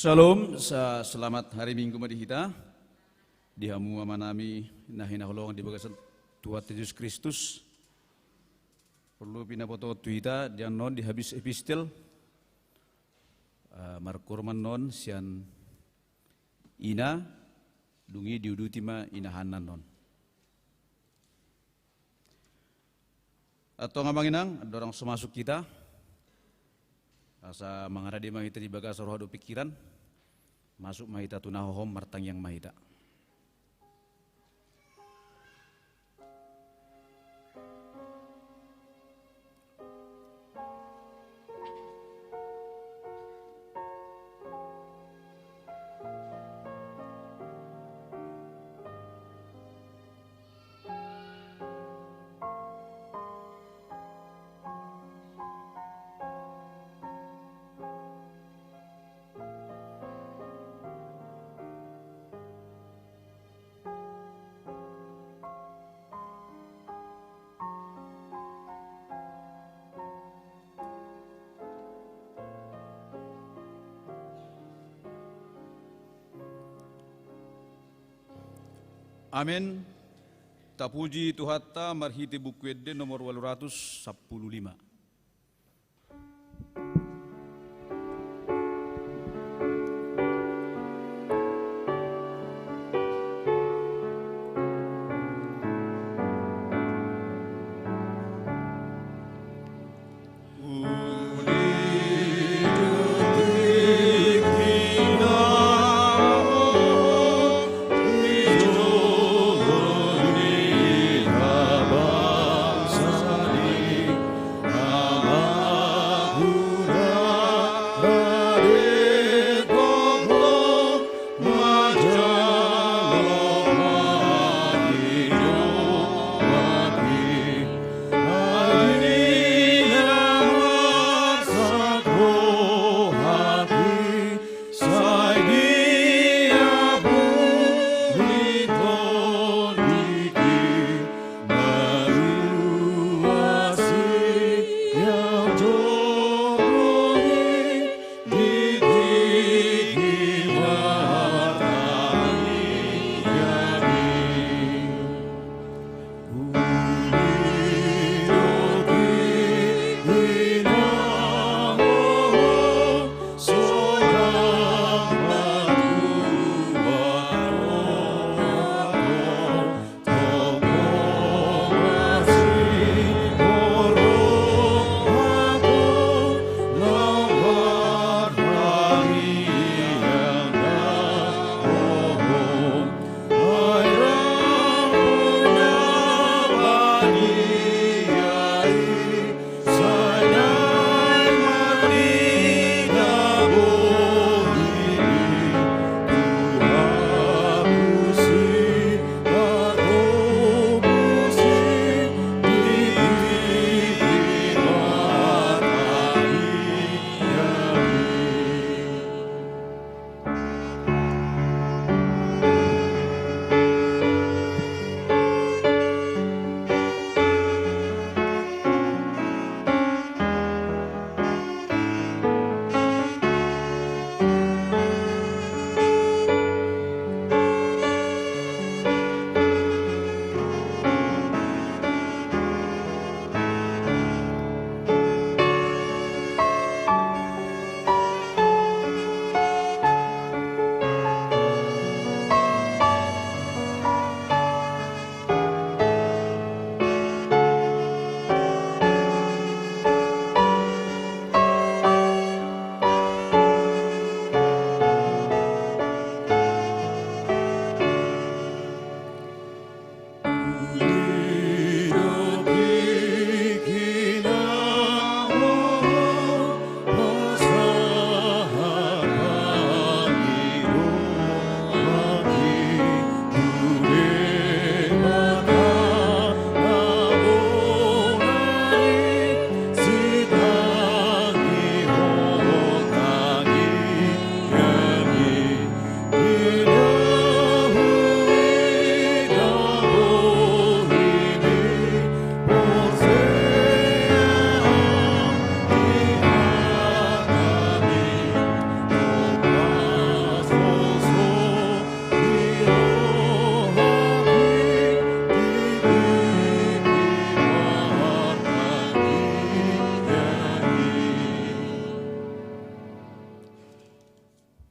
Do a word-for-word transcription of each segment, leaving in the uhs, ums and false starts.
Shalom, sa-, selamat hari Minggu ma di hita. Di hamu amanami na hinaholongan di bagasan Tuhanta Jesus Kristus. Porlu pinabotohon tu hita di annon di habis epistel, eh, markoor ma annon sian ina, dung i diuduti ma inahanna annon. Antong amang inang, andorang so masuk hita, asa mangarade ma hita di bagasan roha dohot pingkiran, masuk ma hita tu na hohom, martangiang ma hita. Amen. Tapuji Tuhanta marhite Buku Ende nomor ualu ratus sampulu lima.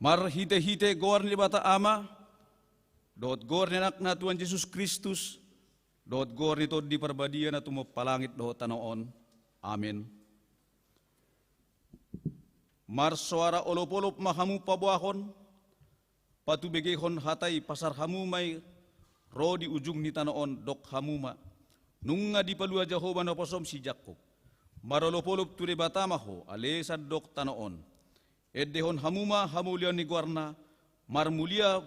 Marhite-hite goar ni Debata Ama, dohot goar ni Anakna Tuhan Jesus Kristus, dohot goar ni Tondi Parbadia na tumompa langit dohot tano on. Amen. Marsoara olop-olop ma hamu paboahon, patubegehon hata i, pasar hamu ma i ro di ujung ni tano on, dok hamu ma: Nunga dipalua Jahowa naposom si Jakkob. Marolop-olop tu Debata ma ho, ale sandok tano on. Endehon hamu ma hamuliaon ni goarna, marmulia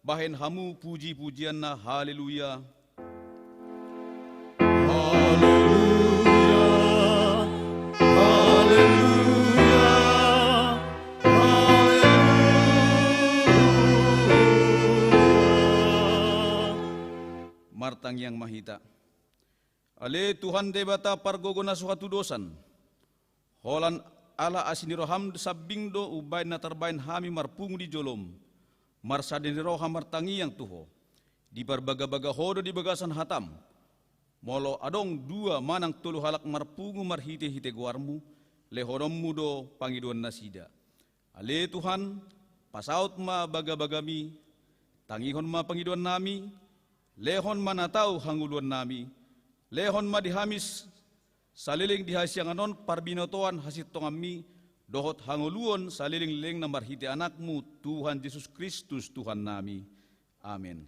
bahen hamu puji-pujianna. Haleluya. Haleluya, haleluya, haleluya. Martangiang ma hita. Ale Tuhan Debata pargogo na so hatudosan, holan ala asi ni roham sambing do umbahen na tarbahen hami marpungu di jolom, marsada ni roha martangiang tu ho. Diparbagabaga ho do di bagasan hatam, molo adong dua manang tolu halak marpungu marhite-hite goarmu, lehononmu do pangidoan nasida. Ale Tuhan, pasaut ma bagabagami, tangihon ma pangidoannami, lehon ma na tau hangoluannami, lehon ma di hami s-, saleleng di hasiangan on parbinotoan hasintonganmi, dohot hangoluan saleleng-lelengna marhite Anakmu, Tuhan Jesus Kristus, Tuhannami. Amen.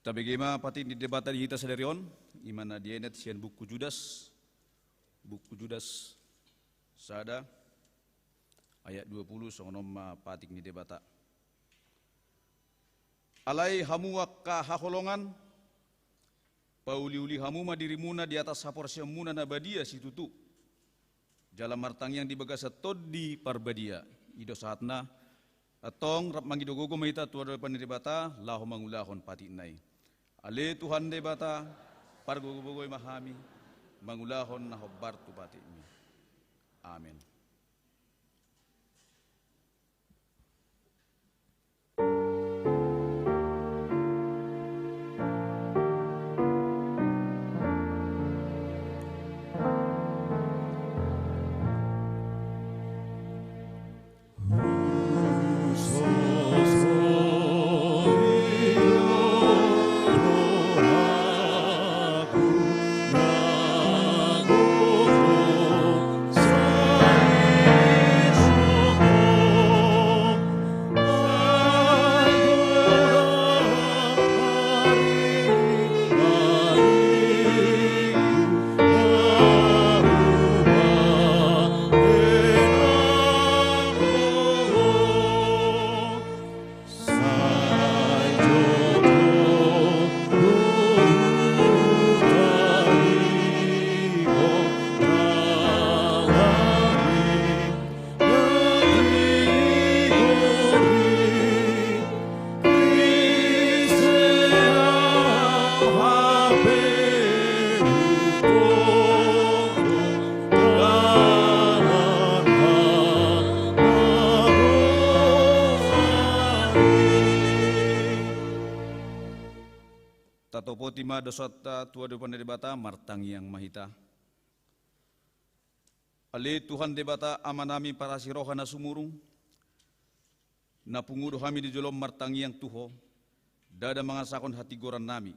Tabege ma patik ni Debata di hita sadari on, i ma na dienet sian buku Judas, buku Judas sada, ayat dua puluh, songon on ma patik ni Debata. Alai hamu angka haholongan, pauli-uli hamu ma dirimuna di atas haporseaonmuna na badia situtu. Jala martangiang di bagasan Tondi Parbadia. I do sahatna. Antong rap mangido gogo ma hita tu adopan ni Debata, laho mangulahon patikna i. Ale Tuhan Debata, pargogoi-gogoi ma hami, mangulahon na hombar tu patikmi. Amen. Tatopoti ma dosanta tu adopan ni Debata, martangiang ma hita. Ale Tuhan Debata, Amanami parasi roha na sumurung, na pungu do hami di jolom martangiang tu Ho, ndada mangasahon hatigorannami,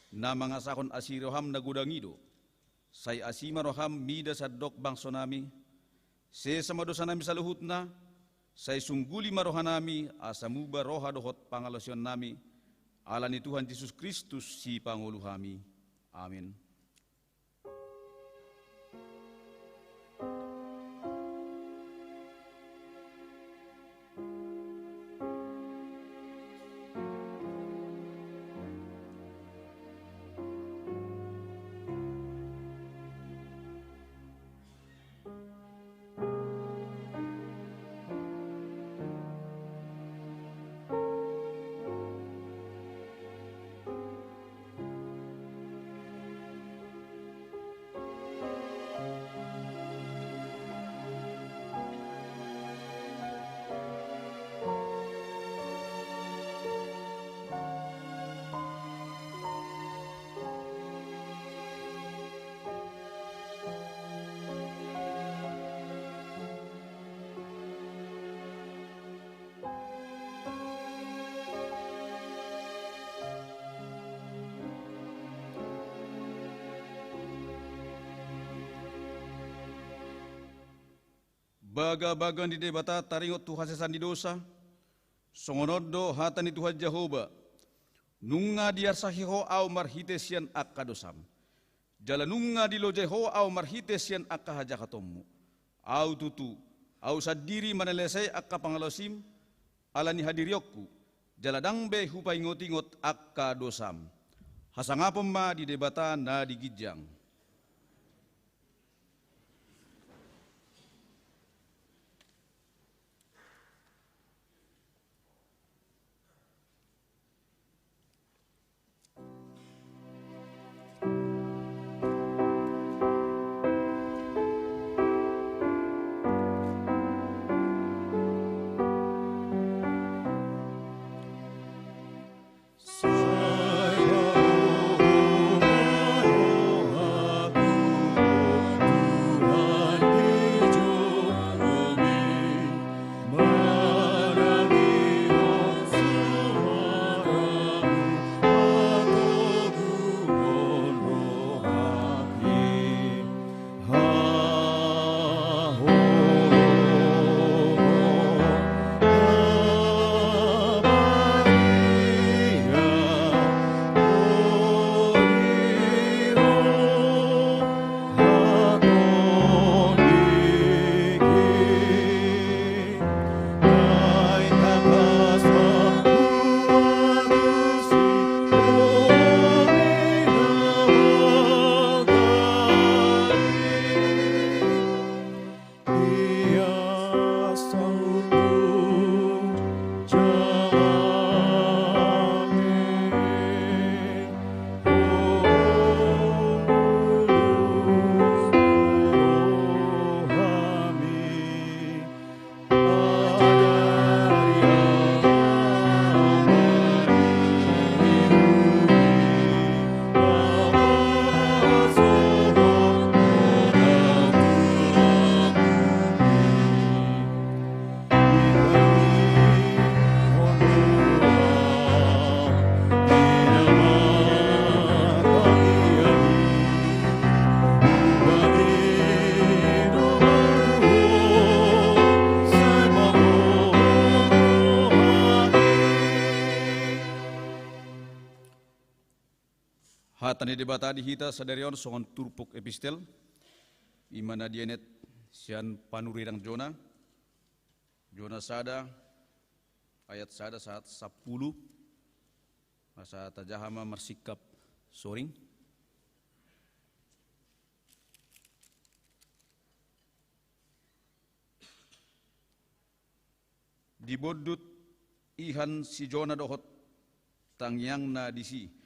na mangasahon asi roham na godang i do. Sai asi ma roham mida sandok bangsonami, sesa ma dosanami saluhutna, sai sungguli ma rohanami, asa muba roha dohot pangalaosionnami, Ala ni Tuhan Jesus Kristus, Sipangolu hami. Amin. Bagabaga ni Debata taringot tu hasesaan ni dosa, songon on do hata ni Tuhan Jahowa: Nunga diarsahi ho ahu marhite sian angka dosam, jala nunga dilojai ho ahu marhite sian angka hajahatonmu. Ahu tutu, ahu sandiri manalehon angka pangalaosim, ala ni hadirionku, jala ndang be hupaingotingot angka dosam. Hasangapon ma di Debata na di ginjang. Hata ni Debata di hita sadari on songon turpuk epistel, i ma na dienet sian panurirang Jona, Jona sada, ayat sada sahat sampulu. Asa tajaha ma marsingkap soring. Dibondut ihan si Jona dohot tangiangna disi.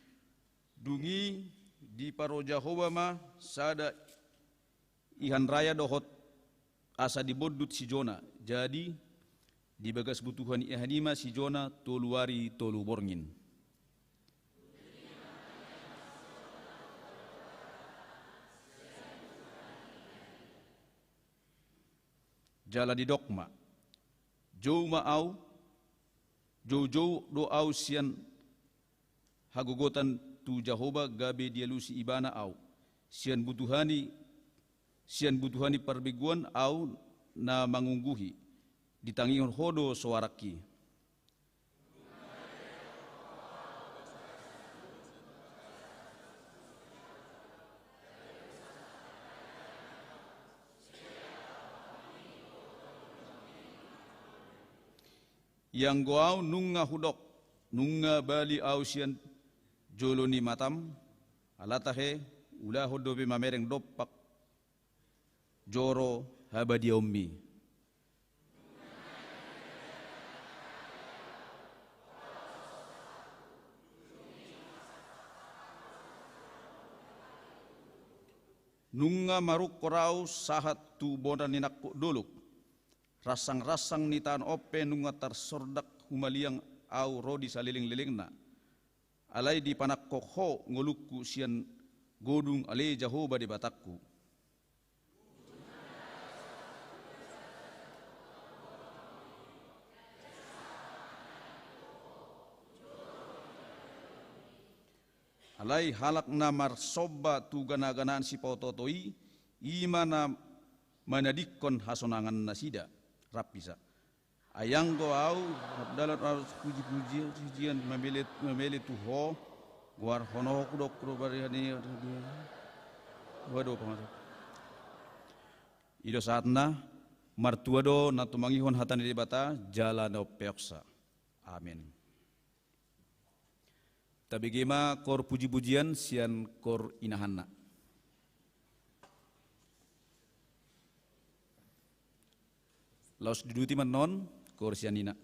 Dung i diparo Jahowa ma sada ihan raya dohot asa dibondut si Jona. Jadi, di bagas butuha ni ihan i ma si Jona tolu ari tolu borngin. Jala didok ma: Jou ma ahu, joujou do ahu sian hagogotan tu Jahowa, gabe dialusi Ibana ahu sian butuha ni, sian butuha ni parbegu on ahu na mangungguhi, ditangihon Ho do soarangki. Ianggo ahu nunga hudok, nunga bali ahu sian jolo ni matam, ala tahe ulahon dope mamereng dompak joro habadiaonmi. Nunga marungkor ahu sahat tu bona ni nangkok dolok. Ransang-ransang ni taon on pe nunga tarsordak humaliang ahu ro di saleleng-lelengna. Alai dipanangkok Ho ngolungku sian godung ale Jahowa Debatangku. Alai halak na marsomba tu gana-ganaan sipaoto-oto i, i ma na manadingkon hasonangan nasida. Rap bisa. Ai anggo ahu, mardalan ahu puji-pujian, pujian, mamele, mamele tu Ho, goar honohon hudok do barian i. Waduh, pangaso. I do sahatna, martua do na tumangihon hata ni Debata, jala na umpeopsa. Amen. Tabege ma kor puji-pujian sian kor inahanna. Laos diuduti ma annon kor sian ina.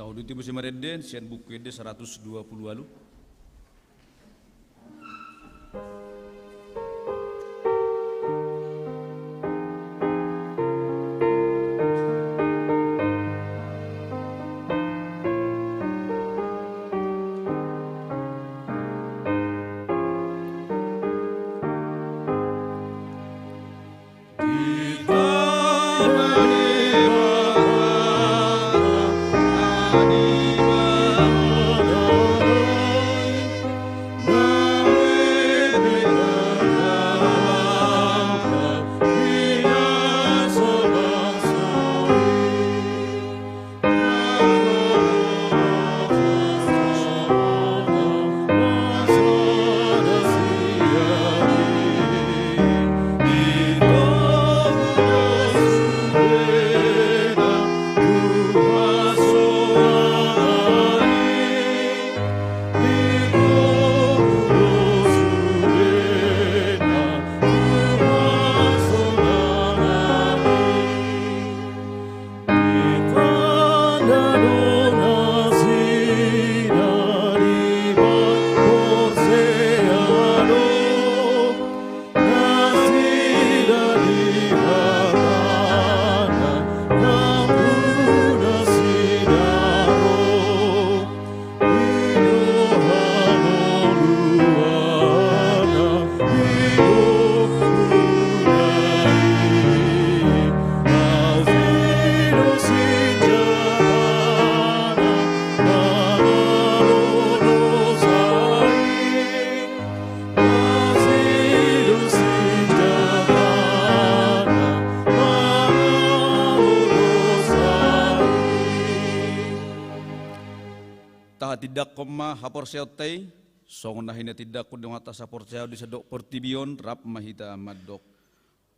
Tahu di tibu si marende, sian buku ende seratus dua puluh walu. Tahatindangkon ma haporseaonta i, songon na hinatindangkon ni dongan sahaporseaon di sandok portibi on, rap ma hita mandok.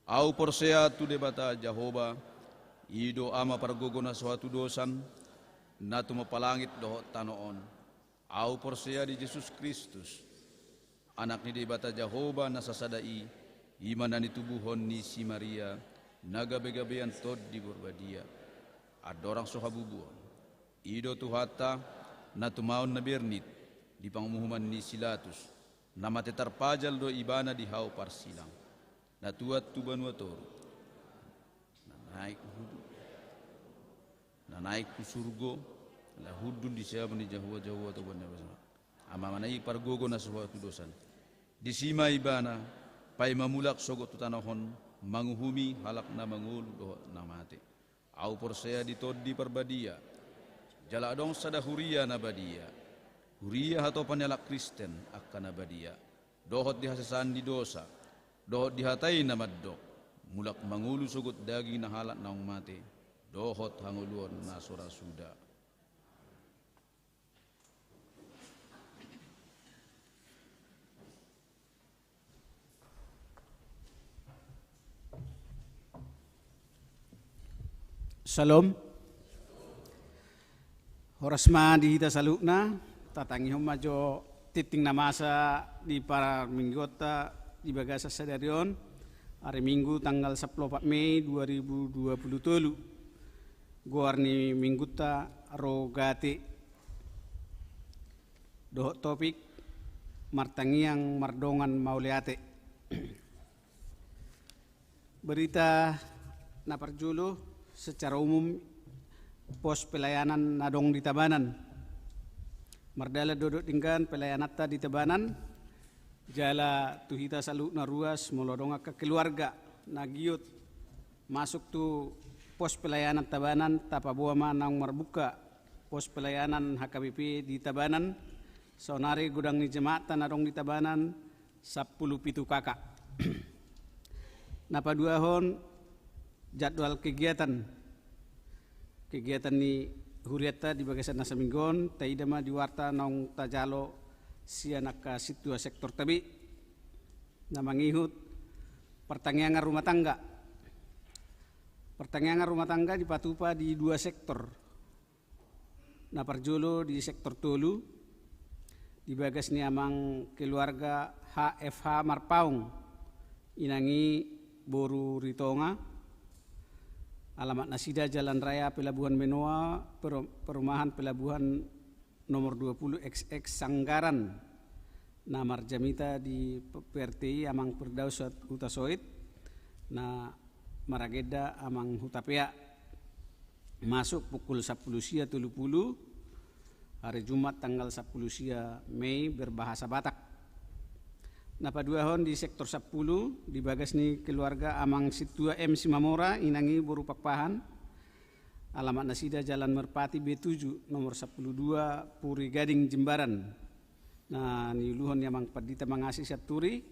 Ahu porsea tu Debata Jahowa, i do Ama pargogo na so hatudosan, na tumompa langit dohot tano on. Ahu porsea di Jesus Kristus, Anak ni Debata Jahowa na sasada i, i ma na nitubuhon ni si Maria, na gabegabean Tondi Porbadia. Andorang so habubuon, i do Tuhanta, na tumaon na bernit, di pangumuhuman ni si Latus, na mate tarpajal do ibana di hau parsilang, na tuat tu banua toru, na naek hu, na naek hu surgo, laho hundul di siamun ni Jahowa, Jahowa Tuhan na basama. Amana i pargogo na so hatudosan. Disi ma ibana, paima mulak sogot tu tano on, manguhumi halak na mangolu dohot na mate. Ahu porsea di Tondi Parbadia, jala adong sada huria na badia, huria hatopan ni halak Kristen angka na badia, dohot di hasesaan ni dosa, dohot di hata i na mandok, mulak mangolu sogot daging na halak naung mate, dohot hangoluon na so ra suda. Syalom. Horas ma di hita saluhutna, tatangihon ma jo tingting na masa di parmingguonta di bagasan sadari on, ari Minggu tanggal sampulu opat Mei dua ribu dua puluh tolu. Goar ni minggunta Rogate. Dohot topik, martangiang mardongan mauliate. Berita na parjolo, secara umum pos pelayanan na adong di Tabanan. Mardalan do dok denggan pelayananta di Tabanan, jala tu hita saluhutna ruas molo adong angka keluarga na giot masuk tu pos pelayanan Tabanan, tapaboa ma naung marbuka pos pelayanan H K B P di Tabanan. Saonari godang ni jemaatta na adong di Tabanan sampulu pitu K K. Na paduahon, jadwal kegiatan, kegiatan ni hurianta di bagasan na saminggu on, taida ma di warta naung tajalo sian angka sintua sektorta be. Na mangihut, partangiangan rumah tangga. Partangiangan rumah tangga dipatupa di dua sektor. Na parjolo di sektor tolu, di bagas ni amang keluarga H F H Marpaung, inang i boru Ritonga, Alamat nasida Jalan Raya Pelabuhan Benoa, peru-, perumahan Pelabuhan nomor dua puluh X X Sanggaran. Na marjamita di P-, P R T I Amang Firdaus Hutasoit, na maragenda Amang Hutapea. Masuk pukul sampulu sia tolu pulu, hari Jumat tanggal sampulu sia Mei, berbahasa Batak. Na paduahon di sektor sampulu, di bagas ni keluarga Amang Sintua M Simamora, inang i boru Pakpahan, alamat nasida Jalan Merpati B tujuh, nomor sampulu dua, Puri Gading, Jimbaran. Na niuluhon ni Amang Pandita Mangasi Sianturi,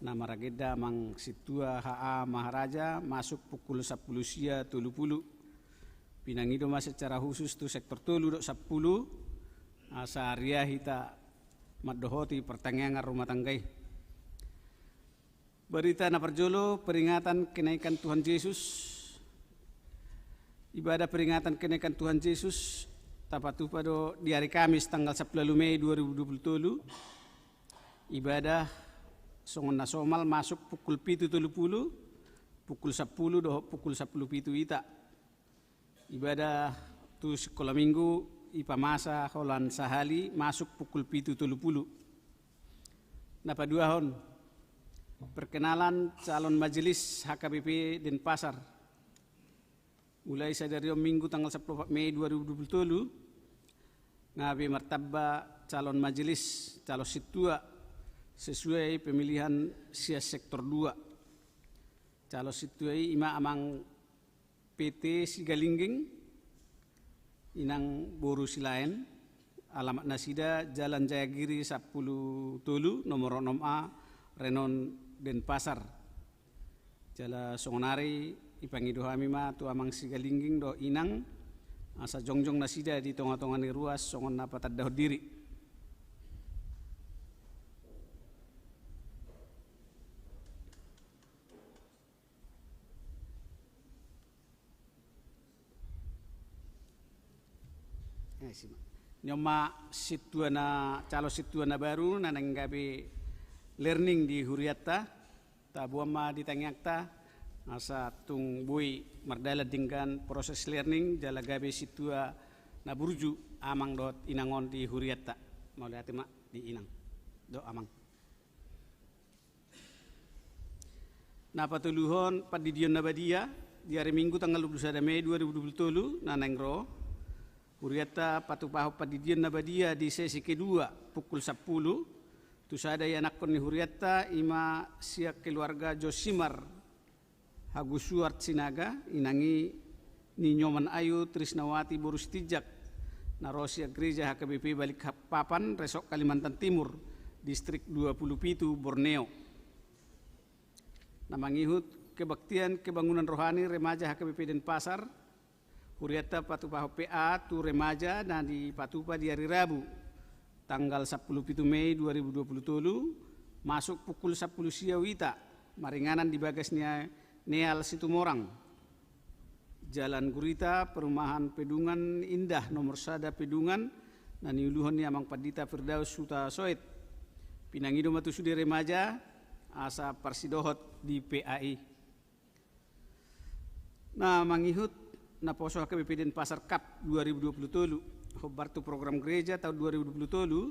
na maragenda Amang Sintua H A Maharaja, masuk pukul sampulu sia tolu pulu. Pinangido ma secara khusus tu sektor tolu dohot sampulu, asa riah hita mandohoti partangiangan rumah tangga i. Berita na parjolo, peringatan kenaikan Tuhan Yesus. Ibadah peringatan kenaikan Tuhan Yesus tapatupa do di hari Kamis tanggal sampulu ualu Mei dua ribu dua pulu tolu. Ibadah songon na somal masuk pukul pitu tolu pulu, pukul sampulu dohot pukul sampulu pitu ita. Ibadah tu sikola minggu i pamasa holan sahali masuk pukul pitu tolu pulu. Na paduahon, perkenalan calon majelis H K B P Denpasar. Mulai sadari on Minggu tanggal sampulu opat Mei dua ribu dua pulu tolu, gabe martamba calon majelis, calon sintua, sesuai pemilihan sian sektor dua. Calon sintua i ima Amang P T Sigalingging, inang boru Silaen, alamat nasida Jalan Jayagiri sampulu tolu, nomor onom A, Renon, Denpasar. Jala songonari ipangido hami ma tu Amang Sigalingging dohot inang, asa jongjong nasida di tonga-tonga ni ruas songon na patandahon diri. Eh, si ma-, ni on ma sintua na, calon sintua na baru na naeng gabe learning di hurianta. Taboan ma di tangiangta asa tung boi mardalan denggan proses learning jala gabe sintua na burju amang dohot inang on di hurianta. Mauliate ma di inang dohot amang. Na patoluhon, pandidion na badia. Di ari Minggu tanggal dua pulu sada Mei dua ribu dua pulu tolu na naeng ro, hurianta patupahon pandidion na badia di sesi kedua pukul sampulu. Tu sada ianakhon ni hurianta ima sian keluarga Josimar Hagusuart Sinaga, inang i ni Nyoman Ayu Trisnawati boru Sitinjak, na ro sian gereja H K B P Balikpapan, Resort Kalimantan Timur, Distrik dua pulu pitu, Borneo. Na mangihut kebaktian kebangunan rohani remaja H K B P Denpasar, hurianta patupahon P A tu remaja na dipatupa di ari Rabu, tanggal sampulu pitu Mei dua ribu dua pulu tolu, masuk pukul sampulu sia uita, maringanan di bagas ni Neal Situmorang, Jalan Gurita, Perumahan Pedungan Indah, nomor sada Pedungan, na niuluhon ni Amang Pandita Firdaus Hutasoit. Pinangido ma tu sude remaja asa parsidohot di P A i. Na mangihut naposo H K B P Denpasar Cup dua ribu dua pulu tolu, hombar tu program gereja taon dua ribu dua pulu tolu,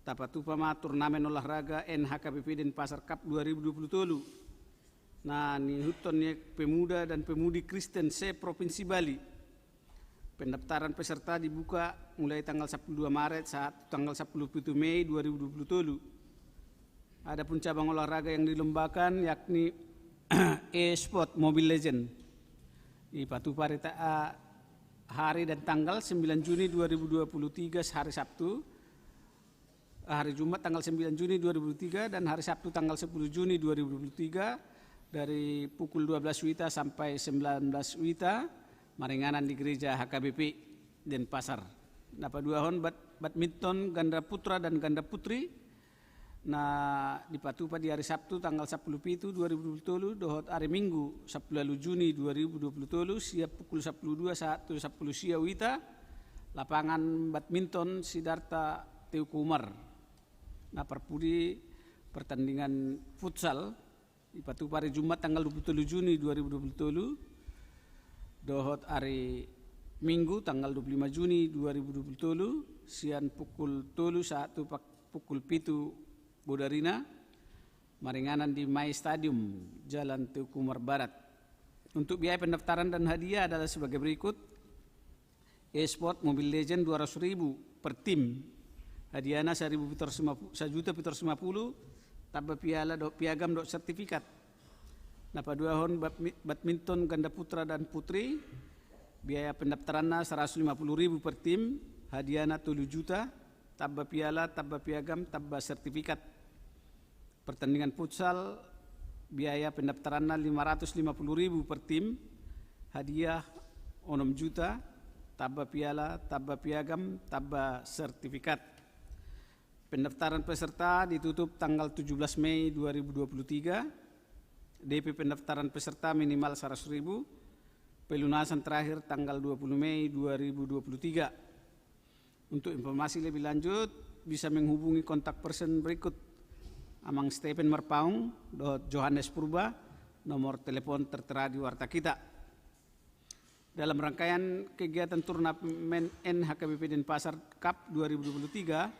tapatupa ma turnamen olahraga N H K B P Denpasar Cup dua ribu dua pulu tolu. Na niihuthon ni Pemuda dan Pemudi Kristen se-Provinsi Bali. Pendaftaran peserta dibuka mulai tanggal sampulu dua Maret sahat tanggal sampulu pitu Mei dua ribu dua pulu tolu. Adapun cabang olahraga yang dilombakan yakni e-sport Mobile Legend. Dipatupa hari ta-, ah, hari dan tanggal sembilan Juni dua ribu dua puluh tiga, hari Sabtu, hari Jumat tanggal sembilan Juni dua ribu dua puluh tiga dan hari Sabtu tanggal sepuluh Juni dua ribu dua puluh tiga dari pukul dua belas wita sampai sembilan belas wita, maringanan di gereja H K B P Denpasar. Na paduahon bad-, badminton ganda putra dan ganda putri, na dipatupa di hari Sabtu tanggal sampulu pitu dua ribu dua puluh tolu dohot hari Minggu sampulu ualu Juni dua ribu dua puluh tolu, sian pukul sampulu dua sahat tu sampulu sia uita, lapangan badminton Sidarta Teuku Umar. Na parpudi pertandingan futsal, dipatupa hari Jumat tanggal dua puluh tolu Juni dua ribu dua puluh tolu. dohot ari Minggu tanggal dua puluh lima Juni dua ribu dua puluh tolu, sian pukul tolu sahat tu pak-, pukul pitu bodarina, maringanan di My Stadium, Jalan Teuku Umar Barat. Untuk biaya pendaftaran dan hadiah adalah sebagai berikut: e-sport Mobile Legend dua ratus ribu per tim, hadiahna saribu pitu ratus lima puluh, sajuta pitu ratus lima puluh, tamba piala dohot piagam dohot sertifikat. Na paduahon badmi-, badminton ganda putra dan putri, biaya pendaftaranna saratus lima puluh ribu per tim, hadiahna tolu juta, tamba piala, tamba piagam, tamba sertifikat. Pertandingan futsal, biaya pendaftaranna lima ratus lima puluh ribu per tim, hadiah onom juta, tamba piala, tamba piagam, tamba sertifikat. Pendaftaran peserta ditutup tanggal tujuh belas Mei dua ribu dua puluh tiga. D P pendaftaran peserta minimal saratus ribu, pelunasan terakhir tanggal dua puluh Mei dua ribu dua puluh tiga. Untuk informasi lebih lanjut, bisa menghubungi kontak person berikut: Amang Stephen Marpaung dohot Johannes Purba, nomor telepon tertera di warta kita. Dalam rangkaian kegiatan turnamen N H K B P Denpasar Cup dua ribu dua puluh tiga,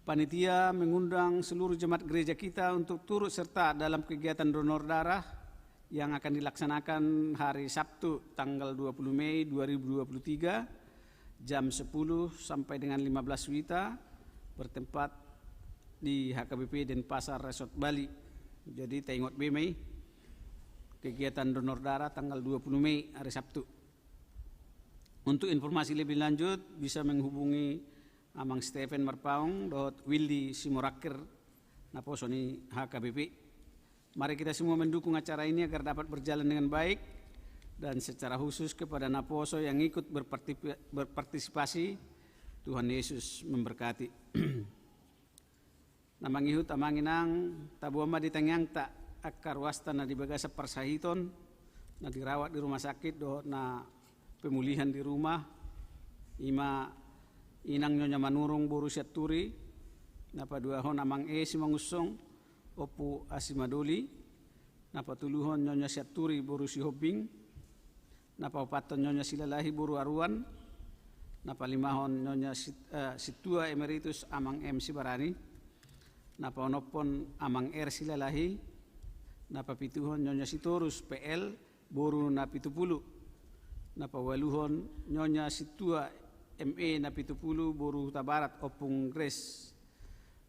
panitia mengundang seluruh jemaat gereja kita untuk turut serta dalam kegiatan donor darah yang akan dilaksanakan hari Sabtu tanggal dua puluh Mei dua ribu dua puluh tiga, jam sepuluh sampai dengan lima belas WITA, bertempat di H K B P Denpasar Resort Bali. Jadi, taingot be ma i, kegiatan donor darah tanggal dua puluh Mei, hari Sabtu. Untuk informasi lebih lanjut, bisa menghubungi Amang Stephen Marpaung dohot Willy Simorakir, naposo ni H K B P. Mari kita semua mendukung acara ini agar dapat berjalan dengan baik, dan secara khusus kepada naposo yang ikut berparti-, berpartisipasi, Tuhan Yesus memberkati. Na mangihut, amang inang, taboan ma di tangiangta angka ruasta na di bagasan parsahiton, na dirawat di rumah sakit dohot na pemulihan di rumah, i ma inang Nyonya Manurung boru Sianturi, na paduahon amang E Simangunsong, Ompu Asimadoli, na patoluhon Nyonya Sianturi boru Sihombing, na paopathon Nyonya Silalahi boru Aruan, na palimahon Nyonya Sit-, eh, Sintua Emeritus Amang M Sibarani, na paonomhon Amang R Silalahi, na papituhon Nyonya Sitorus P L boru Napitupulu, na paualuhon Nyonya Sintua M E Napitupulu boru Hutabarat Ompung Grace,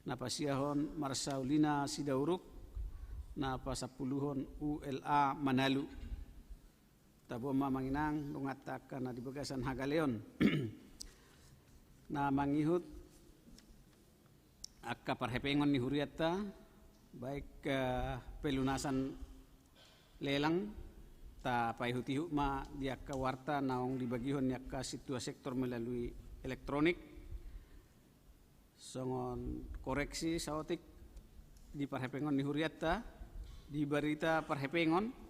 na pasiahon Marsaulina Sidauruk, na pasampuluhon U L A Manalu. Taboan ma, amang inang, donganta angka na di bagasan hagaleon. Na mangihut angka parhepengon ni hurianta, baik, eh, pelunasan lelang, tapaihut-ihut ma di angka warta naung dibagihon ni angka sintua sektor melalui elektronik. Songon koreksi saotik di parhepengon ni hurianta, di barita parhepengon,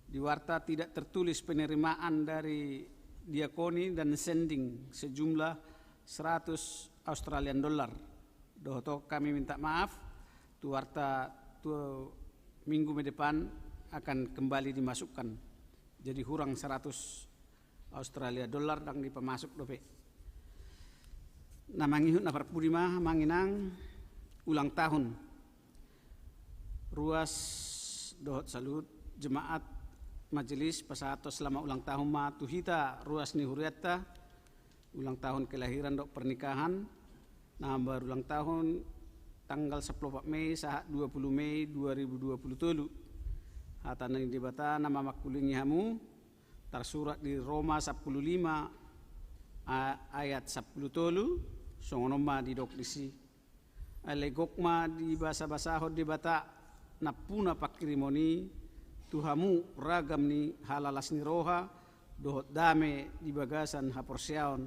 di warta tidak tertulis penerimaan dari diakoni dan sending sejumlah seratus Australian dollar. Dohot on kami minta maaf, tu warta tu minggu me depan akan kembali dimasukkan. Jadi hurang seratus Australia dollar ndang dipamasuk dope. Na mangihut na parpudi ma, amang inang, ulang tahun. Ruas dohot saluhut jemaat majelis pasahathon selamat ulang tahun ma tu hita ruas ni hurianta, ulang tahun kelahiran dohot pernikahan, na baru ulang tahun tanggal sampulu opat Mei sahat dua puluh Mei dua ribu dua puluh tolu. Hata ni Debata na mamangkulingi hamu, tarsurat di Roma sampulu lima a-, ayat sampulu tolu, songon on ma didok disi: Alai gok ma dibasabasahon Debata nampuna pangkirimon i tu hamu ragam ni halalas ni roha dohot dame di bagasan haporseaon,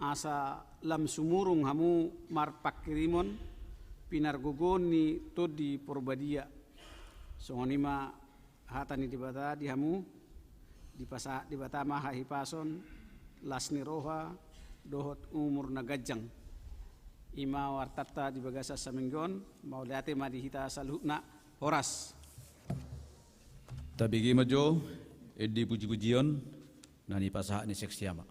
asa lam sumurung hamu marpangkirimon pinargogoon ni Tondi Porbadia. Songon i ma hata ni Debata di hamu, dipasahat Debata ma hahipason, las ni roha, dohot umur na ganjang. I ma wartanta di bagasan saminggu on, mauliate ma di hita saluhutna, horas. Tabege ma jo, Ende pujipujion na nipasahat ni seksi ama.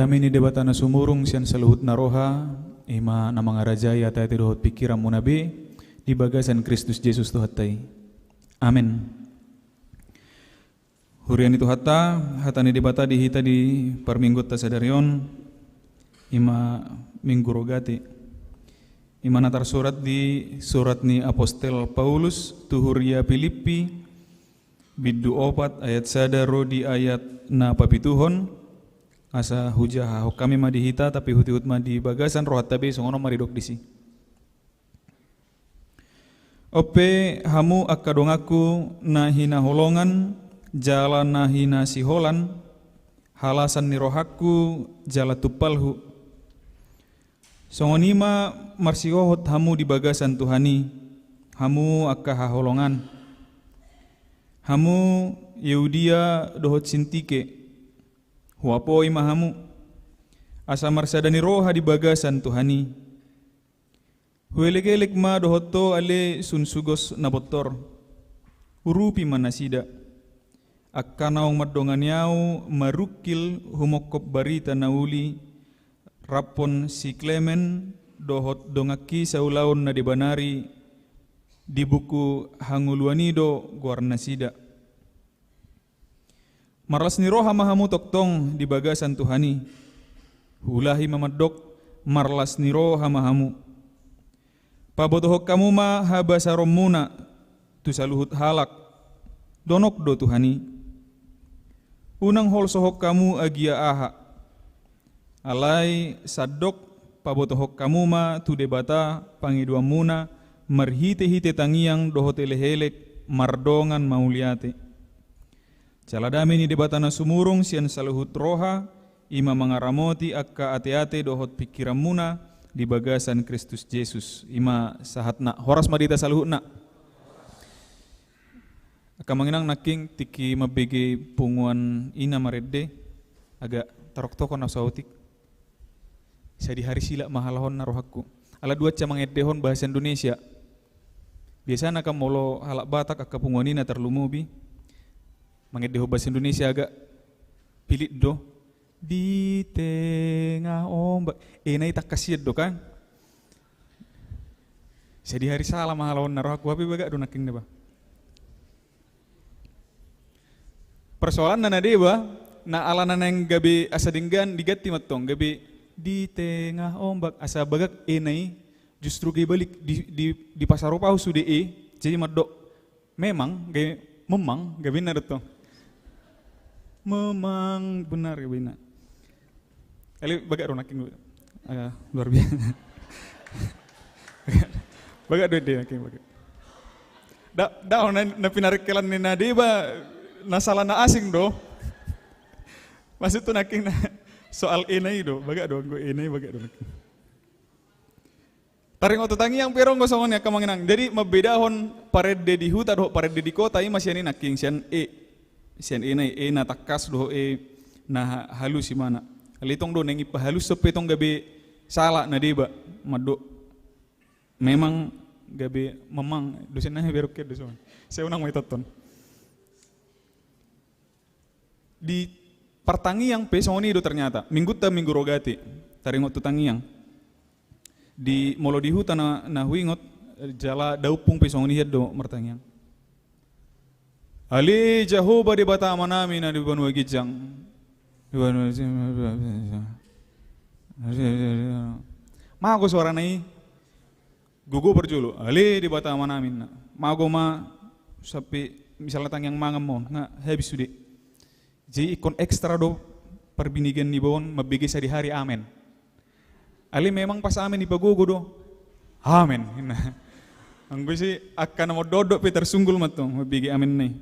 Dame ni Debata na sumurung sian saluhut na roha, i ma na mangarajai ate-ate dohot pingkiranmuna be, di bagasan Kristus Jesus Tuhanta i. Amen. Huria ni Tuhanta, hata ni Debata di hita di parmingguonta sadari on, i ma Minggu Rogate. I ma na tarsurat di surat ni apostel Paulus tu huria Pilippi, bindu opat ayat sada ro di ayat na papituhon, asa hujahahon hami ma di hita, tapi hutihut ma di bagasan rohanta be, songon on ma didok disi. On pe hamu angka donganku na hinaholongan, jala na hinasiholan, halasan ni rohangku, jala tumpalhu. Songon i ma marsihohot hamu di bagasan Tuhan i, hamu angka haholongan. Hamu Yudia dohot Sintike, huapoi ma hamu, asa marsada ni roha di bagasan Tuhan i. Huelekelek ma dohot ho ale sun sugos na bontor. Urupi ma nasida. Angka naung mandongani ahu marungkil humongkop barita na uli, raphon si Klemen dohot donganki saulaon na deba nari, di buku hangoluan i do goarnasida. Marlas ni roha ma hamu tongtong di bagasan Tuhan i. Huulahi ma mandok, marlas ni roha ma hamu. Pabotohon hamu ma habasaronmuna tu saluhut halak, donok do Tuhan i. Unang holsohon hamu agia aha. Alai sandok pabotohon hamu ma tu Debata pangidoanmuna marhitehite tangiang dohot elekelek mardongan mauliate. Jala dame ni Debata na sumurung sian saluhut roha, i ma mangaramoti angka ateate dohot pingkiranmuna di bagasan Kristus Jesus. I ma sahatna. Horas ma di hita saluhutna. Angka amang inang, nangkin tingki mambege punguan ina marende, agak taroktokon au saotik. Sadihari silap ma halak on na rohangku. Ala duansa mangendehon bahasa Indonesia. Biasana kan molo halak Batak angka punguan ina tarlumobi, mangendehon bahasa Indonesia agak pilit do. Di tengah ombak. E na i tangkas sian do kan. Sadihari sala ma halak on na rohangku, hape bagak do nangkin, deba. Persoalanna na deba, na alana naeng gabe asa denggan diganti mantong, gabe di tengah ombak, asa bagak e na i justru gabe balik di, di, dipasarupa au sude e, jadi mandok memang, gabe memang, gabe inna do tong. Memang benar, gabe inna. Kali bagak do nangkin. Ah, luar biasa. Bagak do ende nangkin, bagak. Da, da, na, na pinarengkelan ni na deba, na sala na asing do. Maksudhu nangkin na soal e na i do, bagak do, anggo e na i bagak do nangkin. Taringot tu tangiang pe ro anggo songon i, angka amang inang. Jadi mambedahon parende di huta dohot parende di kota, i ma sian i nangkin, sian e. Sian e na i, e na tangkas dohot e na ha-, halus, i ma na. Alai tong do naeng ipahalushon pe tong gabe sala na deba, mandok memang gabe memang, dosen na beruk ke dosen. Sai unang ma itonton. Di partangiang pe songon i do ternyata. Minggunta Minggu Rogate, taringot tu tangiang. Di, molo di huta na, na huingot, jala daompung pe songon i hian do martangiang. Ale Jahowa Debata Amanami na di banua ginjang. Di banua, mago suarana i. Gogo parjolo, ale Debata Amanami, ninna. Mago ma sampe misalna tangiang mangan ma on, nga habis sude. Jadi ingkon ekstra do parbinegaian niba on mambege sadihari amen. Ale memang pas amen ipagogo do. Amen, ninna. Anggo ise angka na mondok-ondok pe tarsunggul mantong mambege amen na i.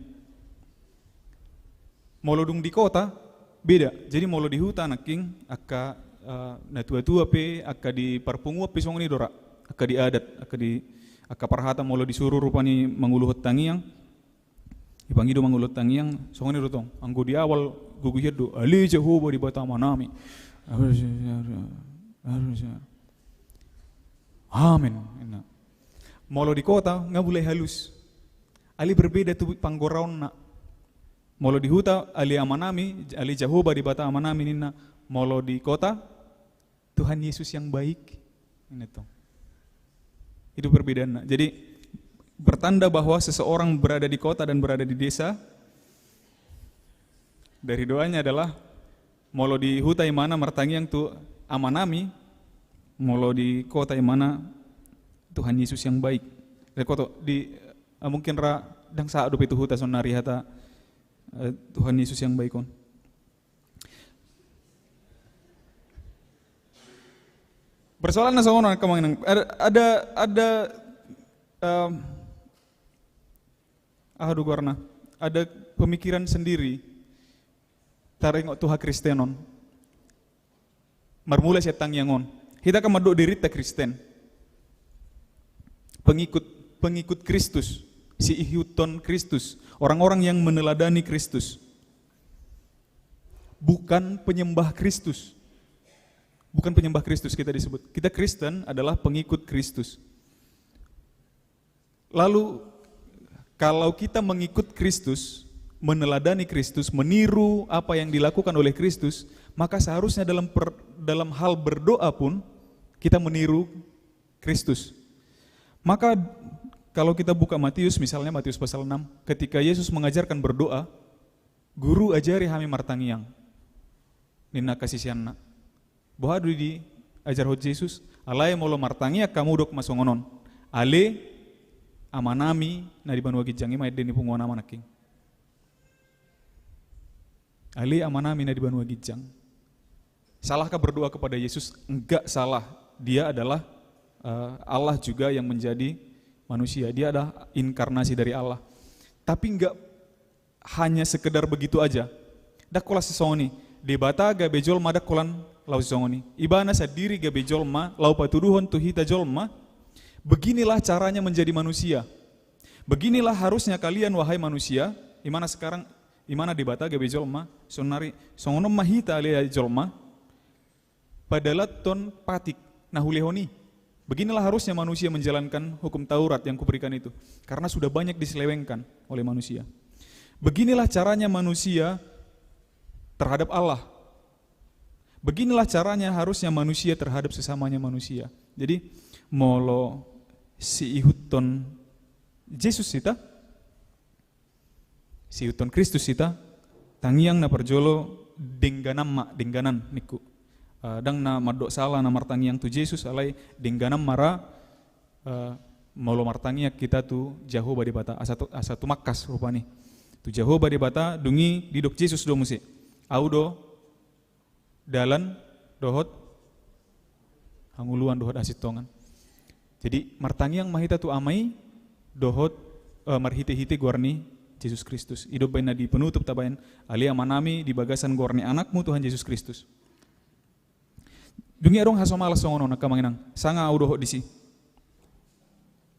Molo dung di kota, beda. Jadi molo di huta nangkin, angka, eh, natua-tua pe, angka di parpunguan pe songon i do ra. Angka di adat, angka di, angka parhata molo disuru rupani manguluhon tangiang, dipangido manguluhon tangiang, songon i do tong. Anggo di awal gogo hian do, ale Jahowa Debata Amanami. Amen, ninna. Molo di kota, nga mulai halus. Ale berbeda tu panggoraonna. Molo di huta, ale Amanami, ale Jahowa Debata Amanami ninna, Molo di kota, Tuhan Yesus yang baik. Ini tuh. Itu perbedaannya. Jadi, pertanda bahwa seseorang berada di kota dan berada di desa, dari doanya adalah, molo di huta imana martangiang tu Amanami, molo di kota imana Tuhan Yesus yang baik. Dari kota, di, eh, mungkin ra, ndang sahat dope tu huta saonnari hata, eh, Tuhan Yesus yang baik on. Persoalanna songon on, angka amang inang. Ada, ada, ada, em, aha do goarna? Ada pemikiran sendiri taringot tu hakristenon. Marmula sian tangiang on. Hita kan mandok dirinta Kristen. Pengikut, pengikut Kristus, siihuthon Kristus, orang-orang yang meneladani Kristus. Bukan penyembah Kristus. Bukan penyembah Kristus kita disebut. Kita Kristen adalah pengikut Kristus. Lalu, kalau kita mengikut Kristus, meneladani Kristus, meniru apa yang dilakukan oleh Kristus, maka seharusnya dalam per-, dalam hal berdoa pun kita meniru Kristus. Maka, kalau kita buka Matius, misalnya Matius pasal enam, ketika Yesus mengajarkan berdoa, "Guru, ajari hami martangiang," ninna angka siseanna. Boha do diajarhon Jesus? "Alai molo martangiang hamu, dok ma songon on: Ale Amanami na di banua ginjang." I ma ende ni punguan Ama nangkin. "Ale Amanami na di banua ginjang." Salahkah berdoa kepada Yesus? Enggak salah. Dia adalah, eh, Allah juga yang menjadi manusia. Dia adalah inkarnasi dari Allah. Tapi enggak hanya sekedar begitu aja. Ndang holan sisongon i, Debata gabe jolma, ndang holan laho sisongon i. Ibana sandiri gabe jolma, laho patuduhon tu hita jolma, beginilah caranya menjadi manusia. Beginilah harusnya kalian, wahai manusia, imana sekarang, imana Debata gabe jolma, saonnari, songon on ma hita ale jolma, padalathon patik na hulehon i. Beginilah harusnya manusia menjalankan hukum Taurat yang kuberikan itu, karena sudah banyak diselewengkan oleh manusia. Beginilah caranya manusia terhadap Allah. Beginilah caranya harusnya manusia terhadap sesamanya manusia. Jadi, molo siihuthon Jesus hita, siihuthon Kristus hita, tangiang na parjolo dengganan ma, dengganan ningku. Eh, ndang na mandok sala na martangiang tu Jesus, alai dengganan ma ra, eh, molo martangiang hita tu Jahowa Debata, asa tu, asa tumangkas rupani. Tu Jahowa Debata, dung i didok Jesus do muse: Au do dalan dohot hangoluan dohot hasintongan. Jadi, martangiang ma hita tu Ama i dohot, eh, marhite-hite goar ni Jesus Kristus. I do umbaen na di penutup tabaen: Ale Amanami, di bagasan goar ni Anakmu Tuhan Jesus Kristus. Dung i adong hasomalan songon on, angka amang inang, sanga au dohot disi.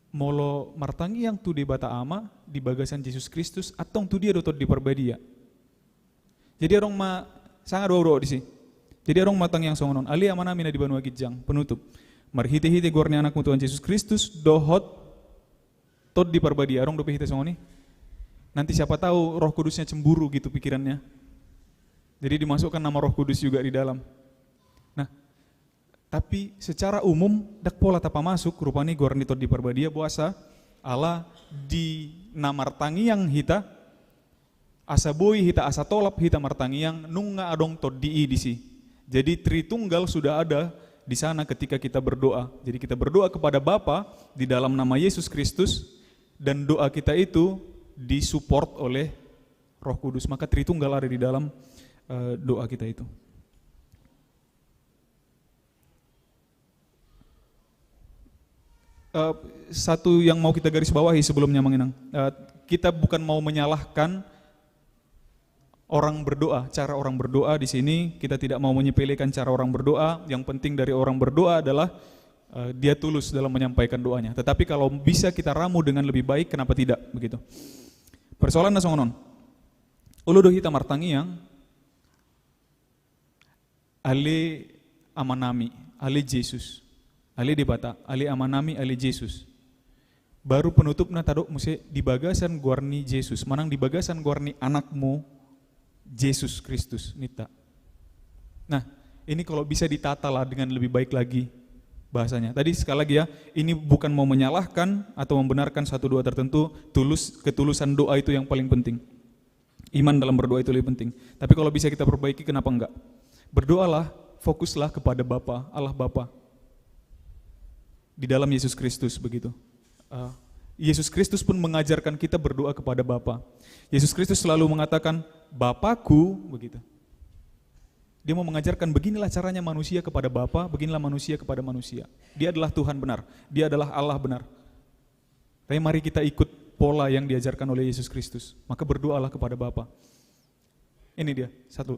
Molo martangiang tu Debata Ama di bagasan Jesus Kristus, antong tu dia do Tondi Parbadia? Jadi adong ma, sanga do au dohot disi. Jadi adong ma tangiang songon on: Ale Amanami na di banua ginjang, penutup, marhite-hite goar ni Anakmu Tuhan Jesus Kristus, dohot Tondi Parbadia. Adong dope hita songon i? Nanti siapa tahu Roh Kudusnya cemburu gitu pikirannya. Jadi dimasukkan nama Roh Kudus juga di dalam. Nah, tapi secara umum, ndang pola tapamasuk rupani goar ni Tondi Parbadia, boasa? Ala di na martangiang hita, asa boi hita, asa tolap hita martangiang, nunga adong Tondi i disi. Jadi Tritunggal sudah ada di sana ketika kita berdoa. Jadi kita berdoa kepada Bapa di dalam nama Yesus Kristus, dan doa kita itu disupport oleh Roh Kudus. Maka Tritunggal ada di dalam, eh, doa kita itu. Eh, satu yang mau kita garis bawahi sebelumnya, Mang Inang. Eh, kita bukan mau menyalahkan orang berdoa, cara orang berdoa di sini, kita tidak mau menyepelekan cara orang berdoa. Yang penting dari orang berdoa adalah, eh, dia tulus dalam menyampaikan doanya. Tetapi kalau bisa kita ramu dengan lebih baik, kenapa tidak? Begitu. Persoalanna songon on. Olo do hita martangiang, Ale Amanami, ale Jesus, ale Debata, ale Amanami, ale Jesus. Baru penutupna tadok muse di bagasan goar ni Jesus, manang di bagasan goar ni Anakmu Jesus Kristus, ninta. Nah, Ini kalau bisa ditata lah dengan lebih baik lagi bahasanya. Tadi sekali lagi ya, ini bukan mau menyalahkan atau membenarkan satu doa tertentu, tulus, ketulusan doa itu yang paling penting. Iman dalam berdoa itu lebih penting. Tapi kalau bisa kita perbaiki, kenapa enggak? Berdoalah, fokuslah kepada Bapa, Allah Bapa. Di dalam Yesus Kristus begitu. Eh, Yesus Kristus pun mengajarkan kita berdoa kepada Bapa. Yesus Kristus selalu mengatakan, "Bapakku," begitu. Dia mau mengajarkan, "Beginilah caranya manusia kepada Bapa, beginilah manusia kepada manusia." Dia adalah Tuhan benar. Dia adalah Allah benar. Tapi mari kita ikut pola yang diajarkan oleh Yesus Kristus. Maka berdoalah kepada Bapa. Ini dia, satu.